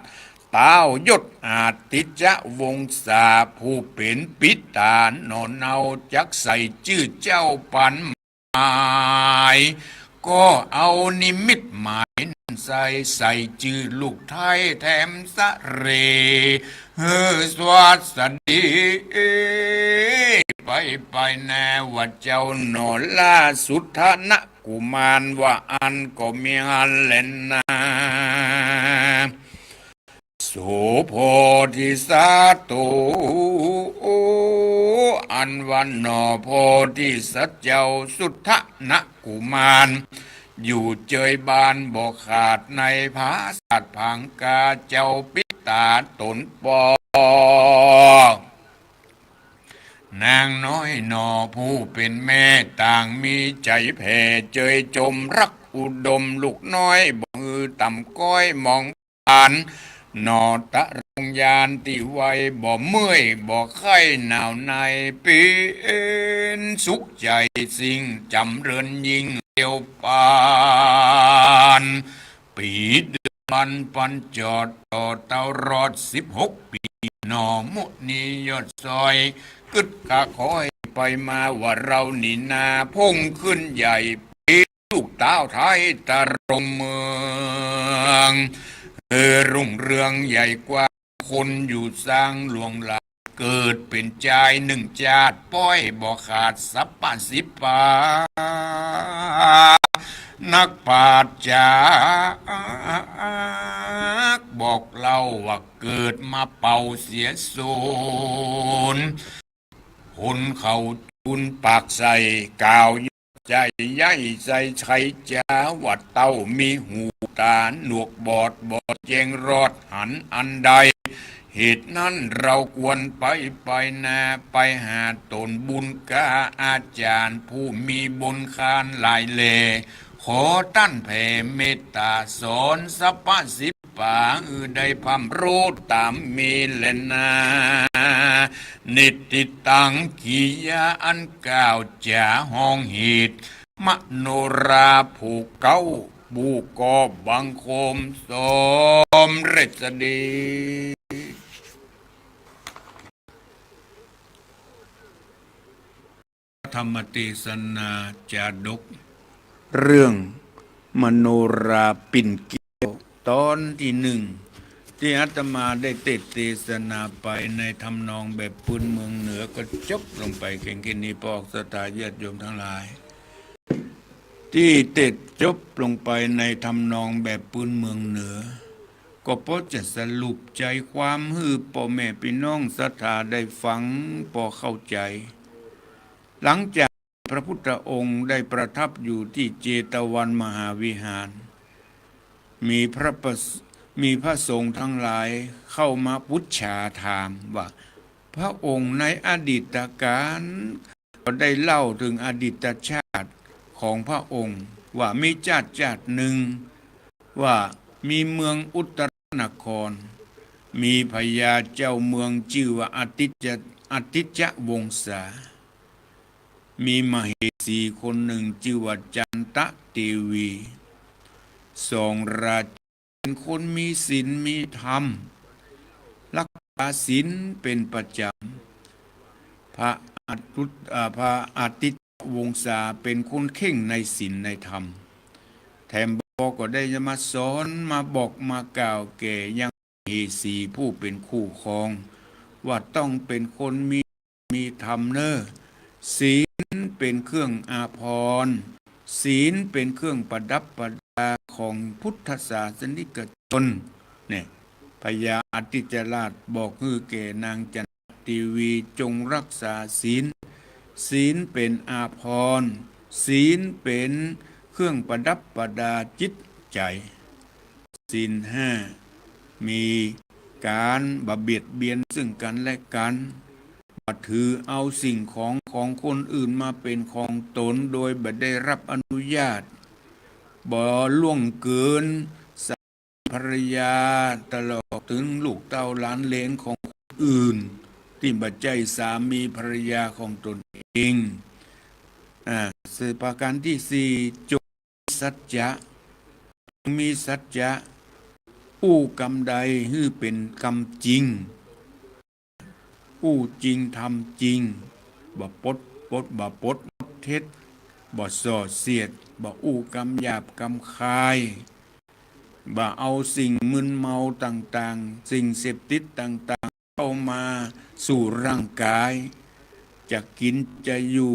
ต้าวยศอติจจวงศา ผู้เป๋นปิต๋าหนอเนา จักใส่จื้อเจ้าปั๋นหมาย ก็เอานิมิตหมายนั้นใส่ ใส่จื้อลูกไท้แถมสะเหร่ หื้อสวัสดี ไปไปแน่ว่าเจ้าหนอราสุทธนะกุมาร ว่าอั้นก็มีหั้นแลนา โสโพธิสัตว์โต อันว่าหนอโพธิสัตว์เจ้าสุทธนะกุมาร อยู่เจยบานบ่ขาดในผาสาทผางกา เจ้าปิต๋าต๋นปอ นางน้อยหนอผู้เป๋นแม่ ต่างมีใจ๋แผ่เจยจม ฮักอุดมลูกน้อย บ่หื้อต่ำก๊อยมองผ่าน หนอตะรงยานตี้ไว บ่เมื่อยบ่ไข้หนาวใน เป๋นสุขใจ๋สิ่งจ๋ำเริญยิ่งเดียวปาน ปี๋เดือนปันปันจอด ต่อเต้ารอดสิบหกปี๋ หนอมุนียอดซอย กึ๊ดกะคอยไปมาว่าเฮานี่นา พ่งขึ้นใหญ่ เป๋นลูกต้าวไท้ตะรงเมือง เออ รุ่งเรืองใหญ่กว้าง คนอยู่สร้างหลวงหลาย เกิดเป๋นจายนึ่งจาติ ป้อยบ่ขาดสัปปะสิปา นักปราชญ์จักบอกเล่าว่าเกิดมาเป่าเสียศูนย์ คนเขาจูนปากใส่ กล่าวใจ๋ใหญ่ใส่ชัยจา ว่าเต้ามีหู ต๋าหนวกบอด บ่แจ้งรอดหันอันใด เหตุนั้นเฮาควรไป ไปนา ไปหาต๋นบุญกาอาจ๋ารย์ ผู้มีบุญคานหลายแล ขอต้านแผ่เมตต๋าสอนสัพพะสิบป๋า หื้อได้พร่ำฮู้ต๋ามมีแลนา นิตติตัง กิริยาอันกล่าวจ๋าฮ้องเหตุ มโนราผู้เก๊า ผู้ก็บังคมสำเร็จดี ธรรมเตสนาจาดก เรื่องมโนราปิ่นเกลี้ยว ต๋อนตี้นึ่ง ตี้อาตมาได้เตสน์เตสนาไปในทำนองแบบปื้นเมืองเหนือ ก็จบลงไปเพียงแค่นี้ ปอกศรัทธาญาติโยมตังหลาย ตี้เตสน์จบลงไปในทำนองแบบปื้นเมืองเหนือ ก็ปอจะสรุปใจ๋ความหื้อป้อแม่ปี้น้องศรัทธาได้ฟังปอเข้าใจ๋ หลังจากพระพุทธองค์ได้ประทับอยู่ตี้เจตวันมหาวิหาร มีพระประส- มีพระสงฆ์ตังหลายเข้ามาปรึกษาถามว่า พระองค์ในอดีตกาล ก็ได้เล่าเถิงอดีตชาติของพระองค์ ว่ามีจาติจาตินึ่ง ว่ามีเมืองอุตรนคร มีพญาเจ้าเมืองจื้อว่าอติจจะ- อติจจวงศา มีมเหสีคนนึ่งจื้อว่าจันตะเตวี สองราช เป็นคนมีศีลมีธรรม รักษาศีลเป๋นประจ๋ำ พระอตุ- อ่า พระอติจจวงศาเป๋นคนเคร่งในศีลในธรรม แถมปอก็ได้มาสอนมาบอกมากล่าวแก่ยังมเหสีผู้เป๋นคู่ครอง ว่าต้องเป๋นคนมี มีธรรมเน่อ ศีลเป๋นเครื่องอาภรณ์ ศีลเป๋นเครื่องประดับประดาของพุทธศาสนิกชน เนี่ย พญาอติจจราชบอกหื้อแก่นางจันทเตวีจงรักษาศีล ศีลเป๋นอาภรณ์ ศีลเป๋นเครื่องประดับประดาจิตใจ๋ ศีลห้า มีก๋านบ่เบียดเบียนซึ่งกั๋นและกั๋น บ่ถือเอาสิ่งของของคนอื่นมาเป๋นของตนโดยบ่ได้รับอนุญาต บ่ล่วงเกินสามีภรรยา ตลอดเถิงลูกเต้าหลานเหลนของคนอื่น ตี้บ่ใจ้สามีภรรยาของตนเอง อ่า ประก๋านตี้สี่ จง สัจจะ มีสัจจะ อู้กำใดหื้อเป๋นกำจริง อู้จริงทำจริง บ่ปด ปด บ่ปดมดเท็จ บ่ส่อเสียด บ่อู้กำหยาบกำคาย บ่เอาสิ่งมึนเมาต่างๆ สิ่งเสพติดต่างๆ เข้ามาสู่ร่างกาย จะกิ๋น จะอยู่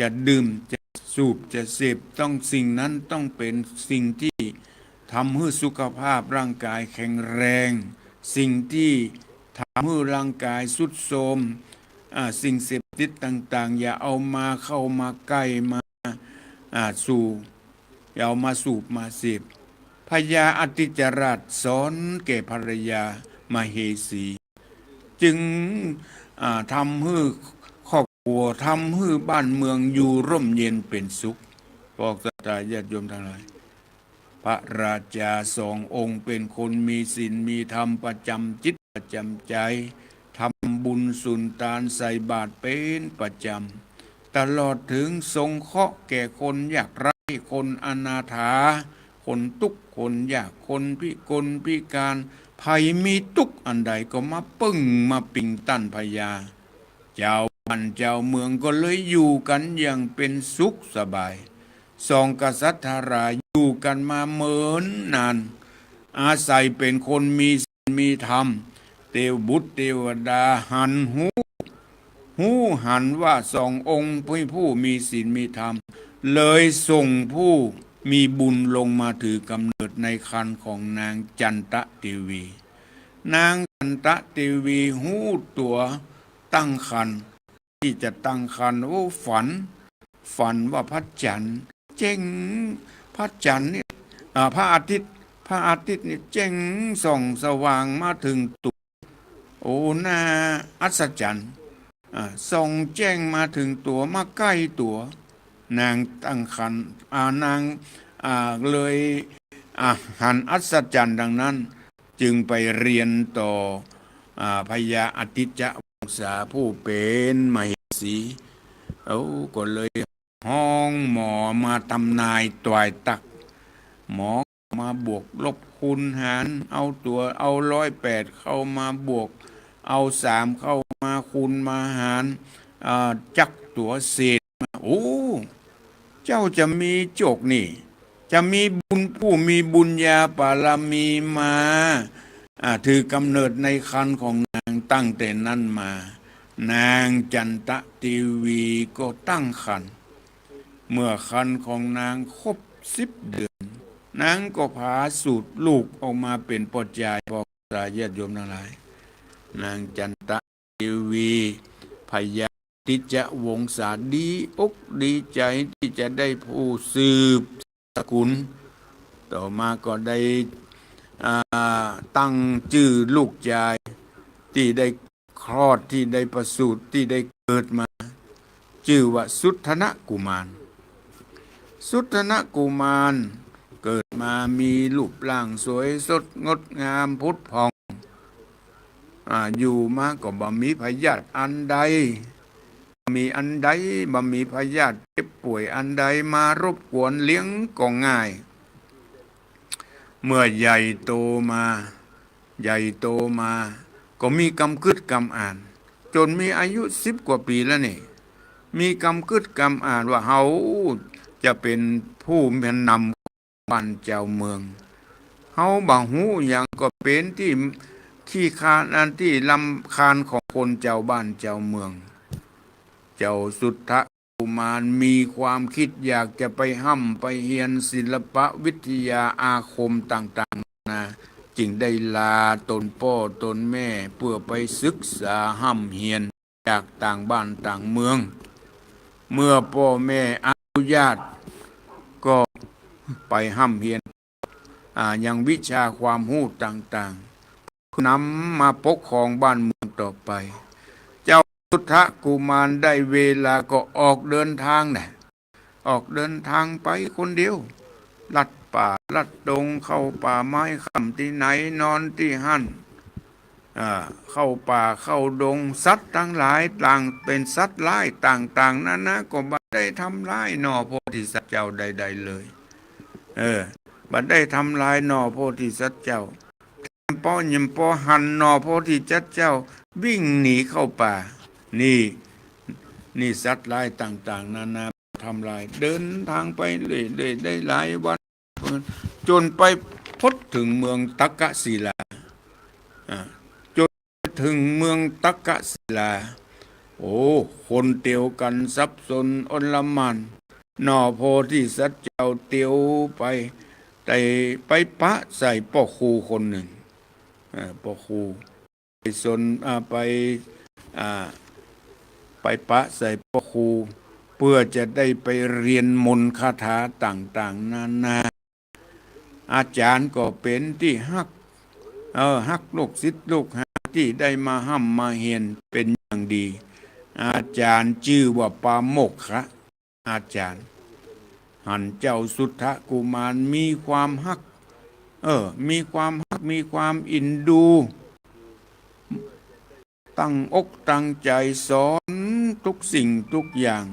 จะดื่ม จะสูบ จะเสพ ต้องสิ่งนั้นต้องเป๋นสิ่งตี้ทำหื้อสุขภาพร่างกายแข็งแรง สิ่งตี้ทำหื้อร่างกายทรุดโทรม อ่า สิ่งเสพติดต่างๆ อย่าเอามาเข้ามาใก้มา อ่า สู่ อย่าเอามาสูบมาเสพ พญาอติจจราชสอนแก่ภรรยามเหสี จึง อ่า ทำหื้อครอบครัว ทำหื้อบ้านเมืองอยู่ร่มเย็นเป๋นสุข ปอกศรัทธาญาติโยมตังหลาย พระราชาสององค์เป๋นคนมีศีลมีธรรมประจ๋ำจิตประจ๋ำใจ๋ ทำบุญสุนตานใส่บาตรเป๋นประจ๋ำ ตลอดเถิงสงเคราะห์แก่คนยากไร้ คนอนาถา คนตุ๊กข์ คนยาก คนพิกลพิก๋าน ใผมีตุ๊กข์อันใดก็มาปึ้งมาปิงต้านพญา จาวบ้านจาวเมืองก็เลยอยู่กั๋นอย่างเป๋นสุขสบาย สองกษัตริย์ธาราอยู่กั๋นมาเมินนาน อาศัยเป๋นคนมีศีลมีธรรม เตวบุตรเตวดาหันฮู้ ฮู้หันว่าสององค์เป๋นผู้มีศีลมีธรรม เลยส่งผู้มีบุญลงมาถือกำเนิดในครรภ์ของนางจันตะเตวี นางจันตะเตวีฮู้ตั๋วตั้งครรภ์ ตี้จะตั้งครรภ์ โอ้ ฝัน ฝันว่าพระจันทร์แจ้ง พระจันทร์เนี่ย อ่า พระอาทิตย์ พระอาทิตย์นี่แจ้งส่องสว่างมาเถิงตั๋ว โอ้ น่าอัศจรรย์ อ่า ส่องแจ้งมาเถิงตั๋ว มาใก้ตั๋ว นางตั้งครรภ์ อ่า นาง อ่า เลย อ่า หันอัศจรรย์ดังนั้น จึงไปเรียนต่อ อ่า พญาอทิชจะวงศาผู้เป๋นมเหสี โอ้ ก็เลยฮ้องหมอมาตำนายตวายตัก หมอมาบวกลบคูณหาร เอาตั๋ว เอาร้อยแปดเข้ามาบวก เอาสามเข้ามาคูณมาหาร อ่า จักตั๋วเศษมา โอ้ เจ้าจะมีโจคนี่ จะมีบุญ ผู้มีบุญญาบารมีมา อ่า ถือกำเนิดในครรภ์ของนาง ตั้งแต่นั้นมา นางจันตะเทวีก็ตั้งครรภ์ เมื่อครรภ์ของนางครบสิบเดือน นางก็ผาสูติลูกออกมาเป๋นป้อจาย ป้อสา ญาติโยมตังหลาย นางจันตะเทวี พญาอทิชจะวงศาดีอกดีใจ๋ตี้จะได้ผู้สืบสกุล ต่อมาก็ได้ อ่า ตั้งจื้อลูกจายตี้ได้คลอด ตี้ได้ประสูติ ตี้ได้เกิดมา จื้อว่าสุทธนกุมาร สุทธนกุมารเกิดมามีรูปร่างสวยสดงดงามผุดผ่อง อ่า อยู่มาก็บ่มีพยาธิอันใด บ่มีอันใด บ่มีพยาธิเจ็บป่วยอันใดมารบกวน เลี้ยงก็ง่าย เมื่อใหญ่โตมา ใหญ่โตมา ก็มีกำกึ๊ดกำอ่าน จ๋นมีอายุสิบกว่าปี๋แล้วนี่ มีกำกึ๊ดกำอ่านว่าเฮาจะเป๋นผู้นำ บ้านจาวเมือง เฮาบ่ฮู้หยังก็เป๋นตี้ขี้คร้าน อันตี้รำคาญของคนจาวบ้านจาวเมือง เจ้าสุทธกุมารมีความกึ๊ดอยากจะไปฮ่ำไปเฮียนศิลปะวิทยาอาคมต่างๆ นานา จึงได้ลาตนป้อตนแม่เปื้อไปศึกษาฮ่ำเฮียน จากต่างบ้านต่างเมือง เมื่อป้อแม่อนุญาต ก็ไปฮ่ำเฮียน อ่า ยังวิชาความฮู้ต่างๆ นำมาปกครองบ้านเมืองต่อไป เจ้าสุทธกุมารได้เวลาก็ออกเดินทางแหละ ออกเดินทางไปคนเดียว ลัดป่าลัดดง เข้าป่าไม้ ค่ำตี้ไหนนอนตี้หั้น อ่า เข้าป่าเข้าดง สัตว์ตังหลายต่างเป๋นสัตว์ร้ายต่างๆ นานา ก็บ่ได้ทำร้ายหน่อโพธิสัตว์เจ้าใดๆ เลย เออ บ่ได้ทำร้ายหน่อโพธิสัตว์เจ้า ป้อยังป้อหันหน่อโพธิสัตว์เจ้าวิ่งหนีเข้าป่า นี่ นี่สัตว์ร้ายต่างๆ นานาทำลาย เดินทางไปเรื่อยๆ ได้หลายวัน จ๋นไปพอดเถิงเมืองตักกศิลา อ่า จ๋นไปเถิงเมืองตักกศิลา โอ้ คนเตียวกั๋นสับสนอลหม่าน หน่อโพธิสัตว์เจ้าเตียวไป ได้ไปปะใส่ป้อครูคนนึ่ง เอ่อ ป้อครู ไปสน อ่า ไป อ่า ไปปะใส่ป้อครู เปื้อจะได้ไปเฮียนมนต์คาถาต่างๆ นานา อาจ๋ารย์ก็เป๋นตี้ฮัก เออ ฮักลูกศิษย์ลูกหาตี้ได้มาฮ่ำมาเฮียนเป๋นอย่างดี อาจ๋ารย์จื้อว่าปาโมกขะ อาจ๋ารย์ หันเจ้าสุทธกุมารมีความฮัก เออ มีความฮัก มีความเอ็นดู ตั้งอกตั้งใจ๋สอนทุกสิ่งทุกอย่าง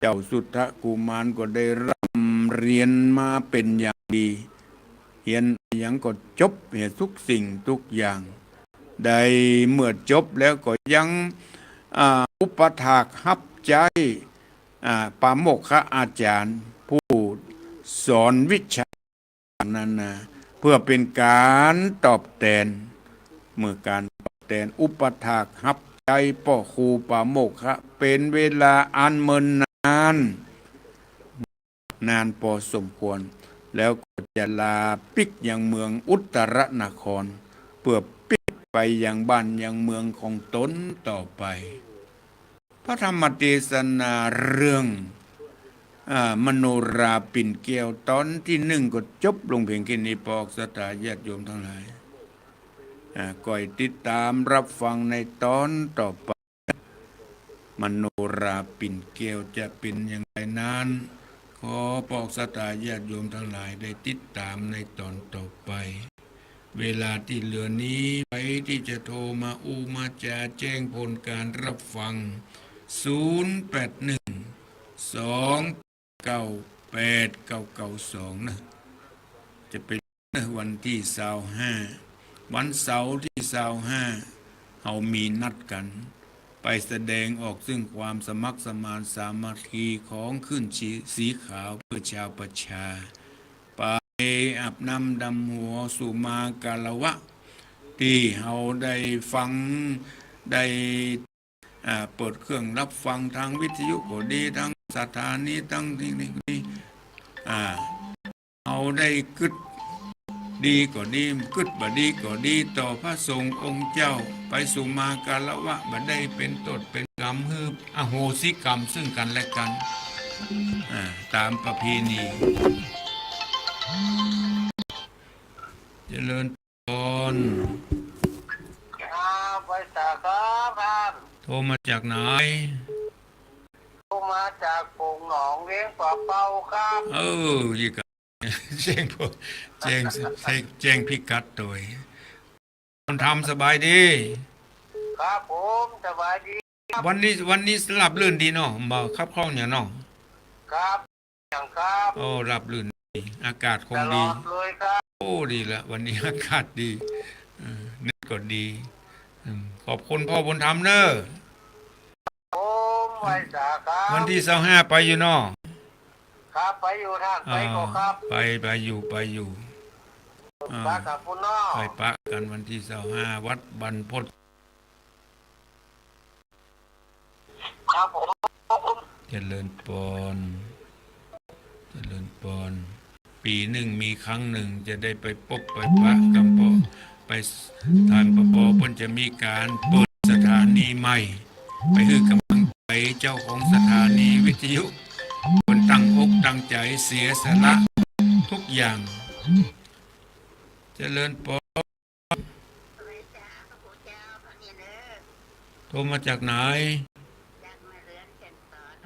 เจ้าสุทธกุมารก็ได้ร่ำเฮียนมาเป๋นอย่างดี เฮียนหยังก็จบเหียทุกสิ่งทุกอย่าง ได้เมื่อจบแล้วก็ยัง อ่า อุปถากฮับใจ๊ อ่า ปาโมกขอาจ๋ารย์ผู้สอนวิชา นานา เปื้อเป๋นก๋านตอบแตน เมื่อก๋านตอบแตน อุปถากฮับใจ๊ป้อครูปาโมกขะเป๋นเวลาอันเมินนาน นานปอสมควร แล้วก็จะลาปิ๊กยังเมืองอุตตรนคร เปื้อปิ๊กไปยังบ้านยังเมืองของตนต่อไป พระธรรมเตสนาเรื่อง อ่า มโนราปิ่นแก้วตอนตี้นึ่งก็จบลงเพียงแค่นี้ ปอกศรัทธาญาติโยมตังหลาย อ่า ก้อยติดต๋ามฮับฟังในต๋อนต่อไป มโนราปิ่นแก้วจะเป๋นอย่างไรนั้น ขอปอกศรัทธาญาติโยมตังหลายได้ติดต๋ามในต๋อนต่อไป เวลาตี้เหลือนี้ ใผตี้จะโทรมาอู้มาจ๋าแจ้งผลก๋านฮับฟัง ศูนย์แปดหนึ่ง สองเก้าแปดเก้าเก้าสอง นะ จะเป๋น นะ วันตี้ซาวห้า วันเสาร์ตี้ซาวห้า เฮามีนัดกั๋น ไปแสดงออกซึ่งความสมัครสมานสามัคคีของขึ้นสี สีขาวเปื้อชาวประชา ไปอาบน้ำดำหัวสุมาคารวะ ตี้เฮาได้ฟัง ได้ อ่า เปิดเครื่องฮับฟังตางวิทยุก็ดี ตางสถานี ตางตี้นี่ก็ดี อ่า เฮาได้กึ๊ดดีก็ดี กึ๊ดบ่ดีก็ดี ต่อพระสงฆ์องค์เจ้า ไปสุมาคารวะ บ่ได้เป๋นโต้ษเป๋นกรรม หื้ออโหสิกรรมซึ่งกั๋นและกั๋น อ่า ต๋ามประเพณี เจริญ พร ครับ ไหว้สาครับท่าน โทรมาจากไหน โทรมาจากโป่งหนองเวียงป่าเป้าครับ เออ ยี่กะ แจ้งพวก แจ้ง แจ้ง แจ้งพิกัดโตย บุญธรรมสบายดี ครับผม สบายดี วันนี้ วันนี้ราบรื่นดีเนาะ บ่ขับข้องหยังเนาะ ครับ อย่างครับ โอ้ ราบรื่นดี อากาศคงดี ตลอดเลยครับ โอ้ ดีละ วันนี้อากาศดี เออ เน็ตก็ดี อืม ขอบคุณพ่อบุญธรรมเนอะ ผมไหว้สาครับ วันตี้ซาวห้าไปอยู่เนาะ ครับ ไปอยู่ท่าน ไปก่อครับ อ่า ไป ไปอยู่ ไปอยู่ อ่า ปะกับปุ้นเนาะ ไปปะกั๋นวันตี้ซาวห้า วัดบรรพต ครับผม เจริญปอน เจริญปอน ปี๋นึ่งมีครั้งนึ่งจะได้ไปปบไปปะกั๋น ปอ ไปถามปอ ปอ เปิ้นจะมีก๋านเปิดสถานีใหม่ ไปหื้อก๋ำลังใจ๋เจ้าของสถานีวิทยุ เปิ้นตั้งอกตั้งใจ๋เสียสละทุกอย่าง เจริญปอน โทรมาจากไหน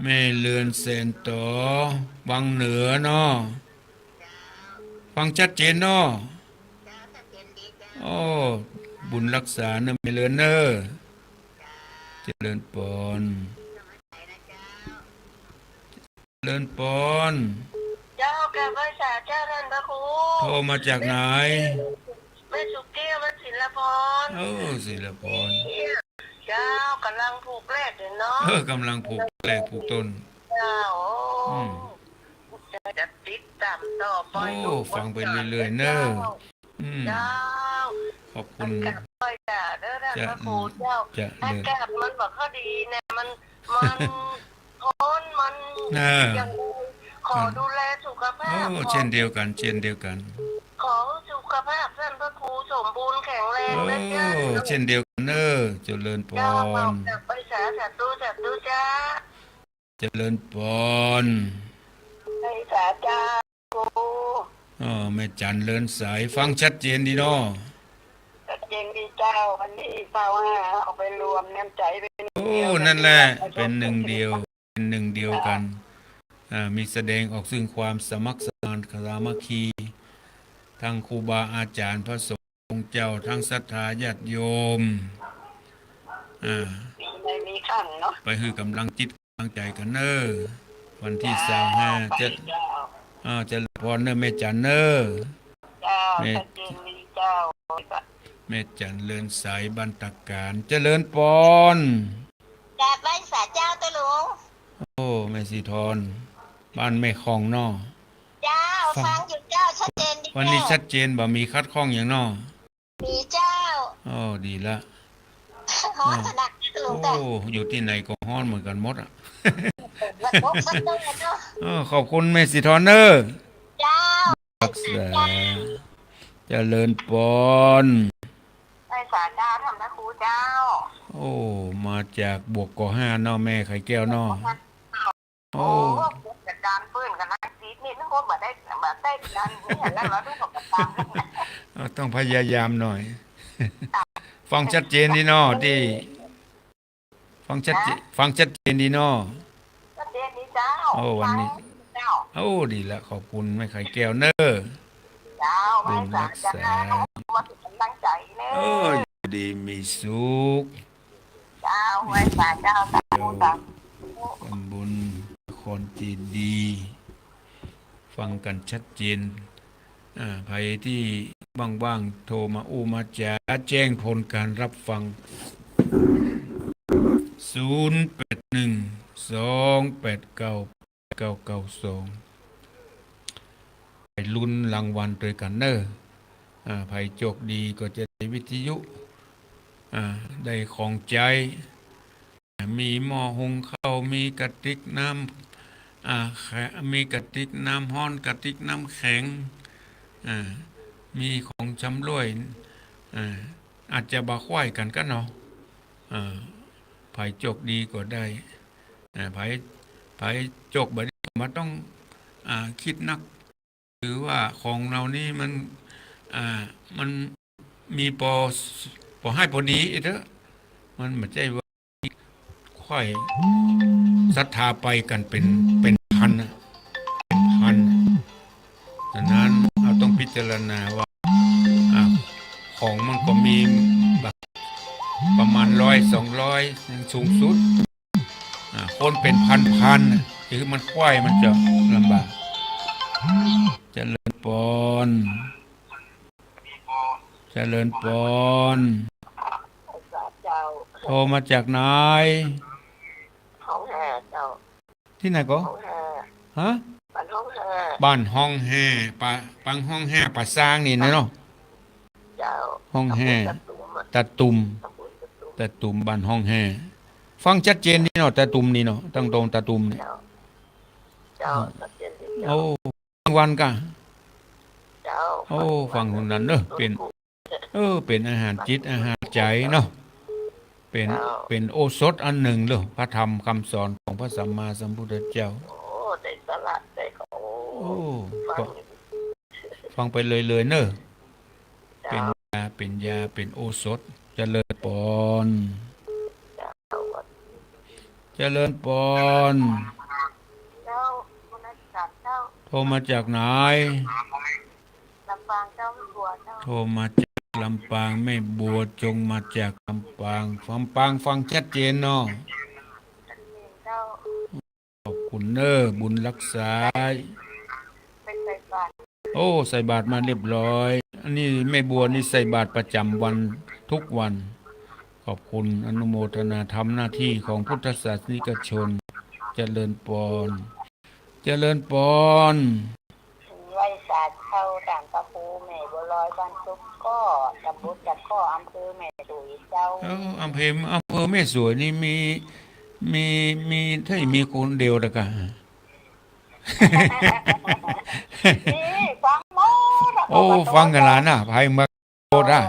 แม่เรือนแสนต๋อ วังเหนือเนาะ ฟังชัดเจนเนาะ โอ้ บุญฮักษาเนอะแม่เรือนเนอะ เจริญปอน เจริญปอน เจ้า กราบไหว้สาเจ้าท่านพระครู โทรมาจากไหน แม่สุแก้ว วัดศิลปร เออ ศิลปร เจ้า ก๋ำลังผูกแรกอยู่เนาะ เออ ก๋ำลังผูกแรกผูกต้น เจ้า อืม จะติดต๋ามต่อไป โอ้ ฟังไปเรื่อยๆ เนอะ เจ้า อืม เจ้า ขอบคุณ กราบไหว้สาเด้อท่านพระครูเจ้า เจริญ อากาศมันบ่ค่อยดีนะ มัน มัน ฮ้อนมัน เออ อย่างขอดูแลสุขภาพ โอ้ เจ้า เช่นเดียวกั๋น เช่นเดียวกั๋น ขอสุขภาพท่านพระครูสมบูรณ์แข็งแรงนะเจ้า โอ้ เช่นเดียวกั๋นเนอะ เจริญปอน เจ้า กราบไหว้สา สาธุ สาธุเจ้า เจริญปอน ไหว้สาเจ้า ครู อ๋อ แม่จันเรือนใส ฟังชัดเจนดีเนาะ ชัดเจนดีเจ้า วันตี้ซาวห้า เอาไปรวมน้ำใจ๋เป๋นหนึ่งเดียวกั๋น โอ้ นั่นแหละ เป๋นหนึ่งเดียว เป๋นหนึ่งเดียวกั๋น อ่า มีแสดงออกซึ่งความสมัครสมานสามัคคี ทั้งครูบาอาจ๋ารย์พระสงฆ์องค์เจ้า ทั้งศรัทธาญาติโยม อ่า มีในมีขั้นเนาะ ไปหื้อก๋ำลังจิต ตั้งใจ๋กั๋นเน่อ วันตี้ซาวห้า เจ้า เจ้า อ่า เจริญปอนเน่อแม่จันเน่อ เจ้า แม่ ชัดเจนดีเจ้า แม่จันเรือนใส บ้านตะก๋าน เจริญปอน กราบไหว้สาเจ้าเต้าหลวง โอ้ แม่สีทอน บ้านแม่คองเนาะ เจ้า ฟัง ฟังอยู่เจ้า ชัดเจนดีเจ้า วันนี้ชัดเจน บ่มีขัดข้องหยังเนาะ มีเจ้า อ๋อ ดีละ ฮ้อนขนาดนั้นหลวงตา โอ้ อยู่ตี้ไหนก็ฮ้อนเหมือนกั๋นหมดอะ วัดพบสักหน่อยเนาะ เออ ขอบคุณแม่สีทอนเน่อ เจ้า ฮักษา เจริญปอน ไหว้สาเจ้าท่านพระครูเจ้า โอ้ มาจากบวกกอห้าเนาะ แม่ไข่แก้วเนาะ โอ้ โอ้ จาก จารย์ปื้นกับนักจิตนี่นึกว่าบ่ได้ บ่ได้กัน นี่หันหลังแล้วนึกว่าบ่ตาม เออ ต้องพยายามหน่อย ฟังชัดเจนดีเนาะ ตี้ ฟังชัดเจน ฮะ ฟังชัดเจนดีเนาะ ชัดเจนดีเจ้า โอ้ วันนี้ ฟังเจ้า โอ้ ดีละ ขอบคุณแม่ไข่แก้วเนอะ เจ้า บุญรักษา ไหว้สาเจ้า ว่าเป็นกำลังใจเนอะ เออ อยู่ดีมีสุข เจ้า ไหว้สาเจ้า สาธุ สาธุ ทำบุญนครเจดีย์ ฟังกั๋นชัดเจน อ่า ใผตี้ว่างๆ โทรมาอู้มาจ๋า แจ้งผลการรับฟัง ศูนย์แปดหนึ่ง สองแปดเก้า เก้าเก้าสอง ไปลุ้นรางวัลตวยกั๋นเนอะ อ่า ใผโจคดีก็จะได้วิทยุ อ่า ได้ของใจ๊ มีหม้อหุงข้าว มีกระติกน้ำ อ่า แข- มีกระติกน้ำฮ้อน กระติกน้ำแข็ง อ่า มีของชำร่วย อ่า อาจจะบ่าคว้ายกั๋นกั๋นเนาะ อ่า ใผโจคดีก็ได้ อ่า ใผ ใผโจคบ่ดีก็บ่ต้อง อ่า กึ๊ดนัก ถือว่าของเหล่านี้มัน อ่า มันมีปอ ปอให้ปอดีเถอะ มันบ่ใจ้ว่าคว้ายศรัทธาไปกั๋นเป๋น เป๋นพันน่ะ เป๋นพันน่ะ ฉะนั้นเฮาต้องพิจารณาว่า อ่า ของมันก็มีแบบประมาณร้อยสองร้อย ยังสูงสุด อ่า คนเป๋นพันๆ น่ะ คือมันคว้ายมันจะลำบาก เจริญปอน เจริญปอน เจ้า โทรมาจากไหน ฮ้องแฮเจ้า ตี้ไหนก่อ ฮ้องแฮ ฮะ บ้านฮ้องแฮ บ้านฮ้องแฮ ปะ ปังฮ้องแฮ ป่าซางนี่นะเนาะ เจ้า ฮ้องแฮ ตำบลตาตุ่มอะ ตาตุ่ม ตำบลตาตุ่ม ตาตุ่ม บ้านฮ้องแฮ ฟังชัดเจนนี่เนาะ ตาตุ่มนี่เนาะ ตังตรงตาตุ่มนี่ เจ้า เจ้า ชัดเจนดีเจ้า โอ้ กลางวันก่ะ เจ้า โอ้ ฟังคนนั้นเนอะ เป๋น เออ เป๋นอาหารจิตอาหารใจ๋เนาะ เป๋น เจ้า เป๋นโอสถอันนึ่งเลย พระธรรมกำสอนของพระสัมมาสัมพุทธเจ้า โอ้ ได้สาระ ได้ของ โอ้ ฟัง ฟังไปเลยๆ เนอะ เจ้า เป๋นยา เป๋นยา เป๋นโอสถ เจริญปอน เจ้า เจริญปอน เจ้า คุณอาจารย์เจ้า โทรมาจากไหน ลำปางเจ้า แม่บัวเจ้า โทรมาจากลำปาง แม่บัว จงมาจากลำปาง ลำปางฟังชัดเจนเนาะ ชัดเจนเจ้า ขอบคุณเนอะ บุญรักษา ไปใส่บาตร โอ้ ใส่บาตรมาเรียบร้อย อันนี้แม่บัวนี่ใส่บาตรประจ๋ำวันทุกวัน ขอบคุณ อนุโมทนาทำหน้าตี้ของพุทธศาสนิกชน เจริญปอน เจริญปอน ไหว้สาเจ้า ต้านพระครูแม่บัวลอย บ้านตุ๊กก้อ ตำบลตะก้อ อำเภอแม่สวยเจ้า เอ้า อำเภอ อำเภอแม่สวยนี่มี มี มี ถ้ามีคนเดียวละก่ะ นี่ฟังหมดอะ โอ้ เขาก็ ฟังกั๋นละน่ะ ไผเมืองโคราช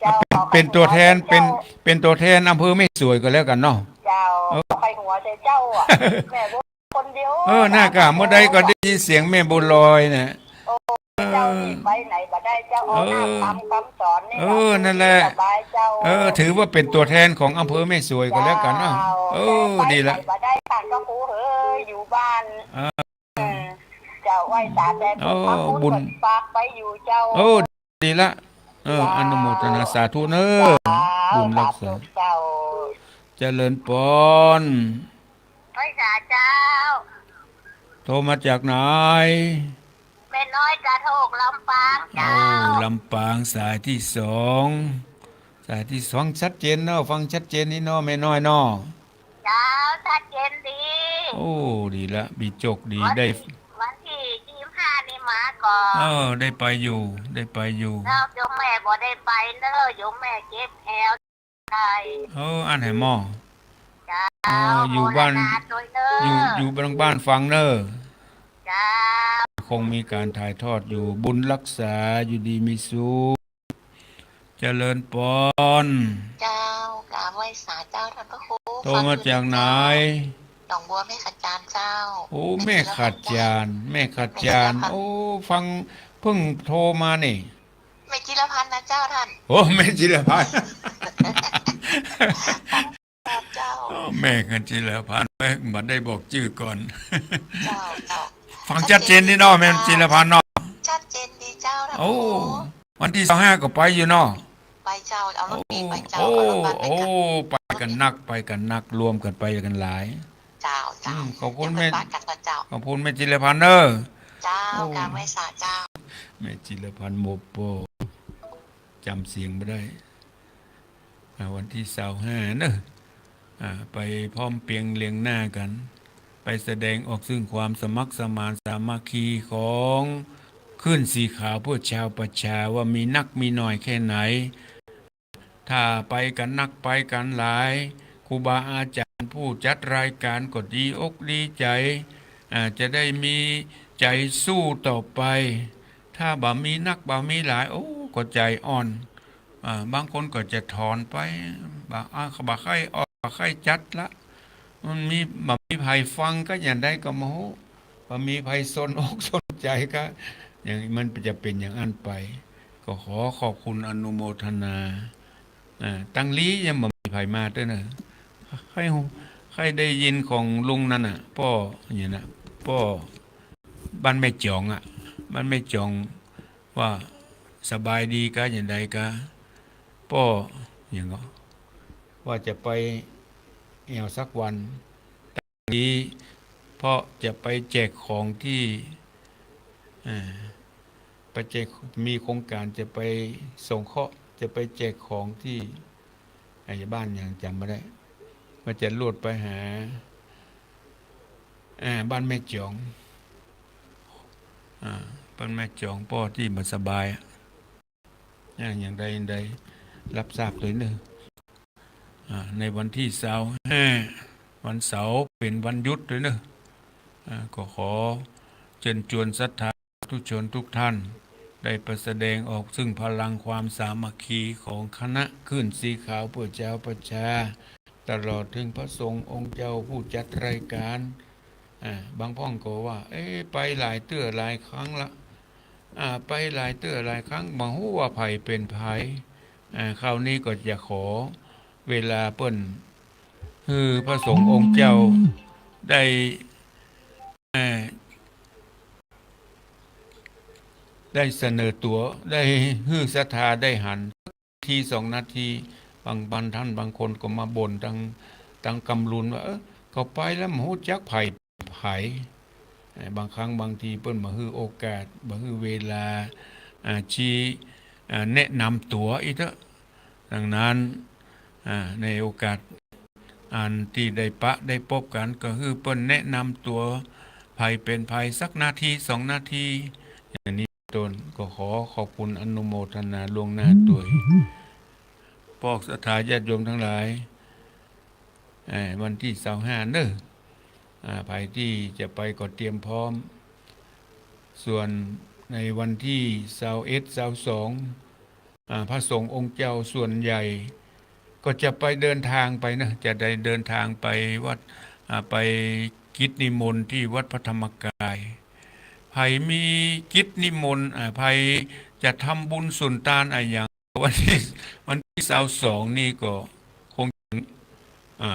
เจ้า เป๋น เขาก็ เป๋นตั๋วแทน เจ้า เป๋น เป๋นตั๋วแทนอำเภอแม่สวยก็แล้วกั๋นเนาะ เจ้า เออ ใครหัวใจเจ้าอะ แม่บัวคนเดียว เออ น่ะก่ะ เมื่อใดก็ได้ยินเสียงแม่บัวลอยเนี่ย โอ้ เจ้านี่ไปไหนบ่ได้เจ้า เอา เออ หน้าธรรมคำสอนนี่ เออ แหละ นั่นแหละ สบายเจ้า เออ ถือว่าเป๋นตั๋วแทนของอำเภอแม่สวยก็แล้วกั๋นเนาะ เจ้า เออ ไปไหน ดีละ บ่ได้ ต้านพระครูเฮยอยู่บ้าน เออ เออ เจ้า ไหว้สาแต่ โอ้ พระคุณ บุญ เปิดปากไปอยู่เจ้า โอ้ ดีละ เออ เจ้า อนุโมทนาสาธุเนอะ เจ้า บุญรักษา สาธุเจ้า เจริญปอน ไหว้สาเจ้า โทรมาจากไหน แม่น้อยกระโทก ลำปางเจ้า โอ้ ลำปางสายตี้สอง สายตี้สอง ชัดเจนเนาะ ฟังชัดเจนนี่เนาะ แม่น้อยเนาะ เจ้า ชัดเจนดี โอ้ ดีละ มีโจคดี วัน ได้ วันตี้ยี่สิบห้านี่มาก่อ เออ ได้ไปอยู่ ได้ไปอยู่ แล้วโยมแม่บ่ได้ไปเนอะ โยมแม่เจ็บแอว ได้ เออ อั้นแหมหมอ เจ้า เออ อยู่บ้าน โมทนาตวยเนอะ อยู่ อยู่บ้าน บ้านฟังเนอะ เจ้า คงมีก๋านถ่ายทอดอยู่ บุญรักษา อยู่ดีมีสุข เจริญปอน เจ้า กราบไหว้สาเจ้าต้านพระครู โทรมาจากไหน ฟังอยู่เจ้า หน หนองบัวแม่ขจารเจ้า โอ้ แม่ขจาร แม่ขจาร แม่จิรพันธ์ โอ้ ฟังเพิ่งโทรมานี่ แม่จิรพันธ์นะเจ้าท่าน โอ้ แม่จิรพันธ์ เจ้า แม่ขจารพันธ์ แม่บ่ได้บอกจื้อก่อน เจ้า เจ้า ฟังชัดเจนดีเนาะ แม่จิรพันธ์เนาะ ชัดเจนดีเจ้า โอ้ วันตี้ซาวห้าก็ไปอยู่เนาะ ไปเจ้า เอารถเมล์ไปเจ้า โอ้ เอารถบัสไปเจ้า โอ้ ไปกั๋นนัก ไปกั๋นนัก รวมกั๋นไปกั๋นหลาย เจ้า เจ้า อืม ขอบคุณแม่ เดี๋ยวไปปะกั๋นก่อนเจ้า ขอบคุณแม่จิรพันธ์เน้อ เจ้า โอ้ กราบไหว้สาเจ้า แม่จิรพันธ์ โมโป จ๋ำเสียงบ่ได้ อ่า วันตี้ซาวห้าเนอะ อ่า ไปพร้อมเพรียงเรียงหน้ากั๋น ไปแสดงออกซึ่งความสมัครสมานสามัคคีของคลื่นสีขาวเพื่อชาวประชา ว่ามีนักมีน้อยแค่ไหน ถ้าไปกั๋นนักไปกั๋นหลาย ครูบาอาจ๋ารย์ผู้จัดรายก๋านก็ดีอกดีใจ๋ อ่า จะได้มีใจ๋สู้ต่อไป ถ้าบ่มีนักบ่มีหลาย โอ้ ก็ใจ๋อ่อน อ่า บางคนก็จะถอนไป บ่ อ่า บ่ใค่ออก บ่ใค่จัดละ มันมี บ่มีใผฟังก็อย่างใดก็บ่ฮู้ บ่มีใผสนอกสนใจ๋ก็ อย่าง มันจะเป๋นอย่างอั้นไป ก็ขอขอบคุณอนุโมทนา อ่า ตังลี้ยังบ่มีใผมาเตื้อเนอะ ใค่ ใค่ได้ยินของลุงนั่นน่ะ ป้อ อย่างนั้นน่ะ ป้อ บ้านแม่จ๋องอะ บ้านแม่จ๋อง ว่าสบายดีกา อย่างใดกา ป้อ อย่างก็ ว่าจะไปแอ่วสักวัน ดี เพราะจะไปแจกของตี้ อ่า ไปแจก มีโครงก๋านจะไปสงเคราะห์ จะไปแจกของตี้ ไอ้บ้านอย่างจ๋ำบ่ได้ ว่าจะลวดไปหา อ่า บ้านแม่จ๋อง อ่า บ้านแม่จ๋อง ป้อตี้บ่สบายอะ อ่า อย่างใด อย่างใด รับทราบตวยเนอะ อ่า ในวันตี้ซาวห้า วันเสาร์ เป๋นวันหยุดตวยเนอะ อ่า ก็ขอเจิญจวนศรัทธาสาธุชนทุกท่าน ได้ไปแสดงออกซึ่งพลังความสามัคคีของคณะคลื่นสีขาวเพื่อชาวประชา ตลอดเถิงพระสงฆ์องค์เจ้าผู้จัดรายก๋าน อ่า บางพ่องก็ว่า เอ๊ะ ไปหลายเตื้อหลายครั้งละ อ่า ไปหลายเตื้อหลายครั้ง บ่ฮู้ว่าใผเป๋นใผ อ่า คราวนี้ก็จะขอเวลาเปิ้น หื้อพระสงฆ์องค์เจ้าได้ อ่า ได้เสนอตั๋ว ได้หื้อศรัทธาได้หัน นาทีสองนาที บาง บางท่านบางคนก็มาบ่นตัง ตังกำลุนว่า เออ เขาไปแล้วบ่ฮู้จักใผ ใผ เอ่อ บางครั้งบางทีเปิ้นบ่หื้อโอกาส บ่หื้อเวลา อ่า ชี้ อ่า แนะนำตั๋วอี้เต๊อะ ดังนั้น อ่า ในโอกาส อันตี้ได้ปะได้ปบกั๋น ก็หื้อเปิ้นแนะนำตั๋ว ใผเป๋นใผสักนาทีสองนาที อย่างนี้เป๋นต้น ก็ขอขอบคุณอนุโมทนาล่วงหน้าตวย พวกศรัทธาญาติโยมตังหลาย เอ่อ วันตี้ซาวห้าเนอะ อ่า ใผตี้จะไปก็เตรียมพร้อม ส่วนในวันตี้ซาวเอ็ด ซาวสอง อ่า พระสงฆ์องค์เจ้าส่วนใหญ่ก็จะไปเดินทางไปนะ จะได้เดินทางไปวัด อ่า ไปกิจนิมนต์ตี้วัดพระธรรมกาย ใผมีกิจนิมนต์ อ่า ใผจะทำบุญสุนตานอะหยัง วันตี้ วันตี้ซาวสองนี่ก็คง อ่า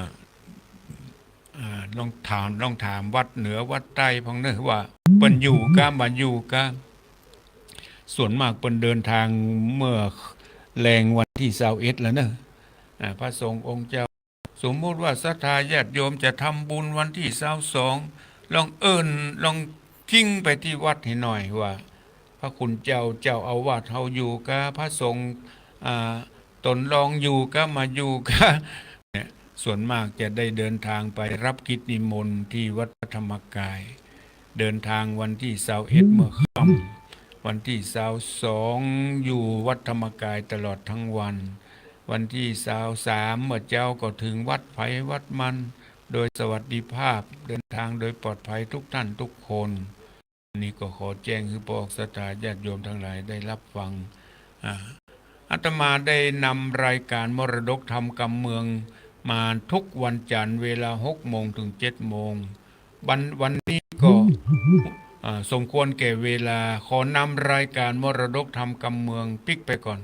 อ่า ลองถาม ลองถามวัดเหนือวัดใต้พ่องเนอะ ว่าเปิ้นอยู่กา บ่อยู่กา ส่วนมากเปิ้นเดินทางเมื่อแลงวันตี้ซาวเอ็ดแล้วเนอะ อ่า พระสงฆ์องค์เจ้า สมมุติว่าศรัทธาญาติโยมจะทำบุญวันตี้ซาวสอง ลองเอิ้น ลองกริ้งไปตี้วัดหื้อหน่อยว่า พระคุณเจ้า เจ้าอาวาสเฮาอยู่กา พระสงฆ์ อ่า ต๋นรองอยู่กา บ่อยู่กา เนี่ย ส่วนมากจะได้เดินทางไปรับกิจนิมนต์ตี้วัดพระธรรมกาย เดินทางวันตี้ซาวเอ็ดเมื่อค่ำ วันตี้ซาวสองอยู่วัดธรรมกายตลอดทั้งวัน วันตี้ซาวสามเมื่อเจ๊าก็เถิงวัดใผวัดมัน โดยสวัสดิภาพ เดินทางโดยปลอดภัยทุกท่านทุกคน อันนี้ก็ขอแจ้งหื้อพวกศรัทธาญาติโยมตังหลายได้ฮับฟัง อ่า อาตมาได้นำรายการมรดกธรรมกำเมือง มาทุกวันจันทร์เวลาหกโมงถึงเจ็ดโมง วัน วันนี้ก็ อ่า สมควรแก่เวลา ขอนำรายการมรดกธรรมกำเมืองปิ๊กไปก่อน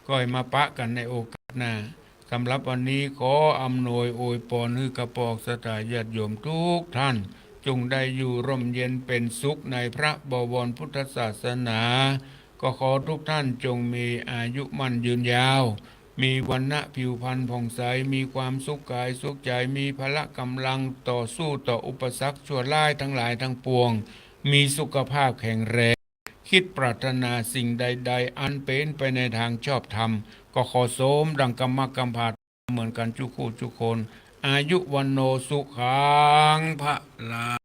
ก้อยมาปะกั๋นในโอกาสหน้า สำหรับวันนี้ขออำนวยอวยปอนหื้อข้าพวกศรัทธาญาติโยมทุกท่าน จงได้อยู่ร่มเย็นเป็นสุขในพระบวรพุทธศาสนา ก็ขอทุกท่านจงมีอายุมั่นยืนยาว มีวรรณะผิวพรรณผ่องใส มีความสุขกายสุขใจ มีพละกำลังต่อสู้ต่ออุปสรรคชั่วร้ายทั้งหลายทั้งปวง มีสุขภาพแข็งแรง คิดปรารถนาสิ่งใดๆ อันเป๋นไปในทางชอบธรรม ก็ขอสมดังกำมะกำผาดเหมือนกั๋นจุกคู่จุกคน อายุวัณโณสุขังพะลัง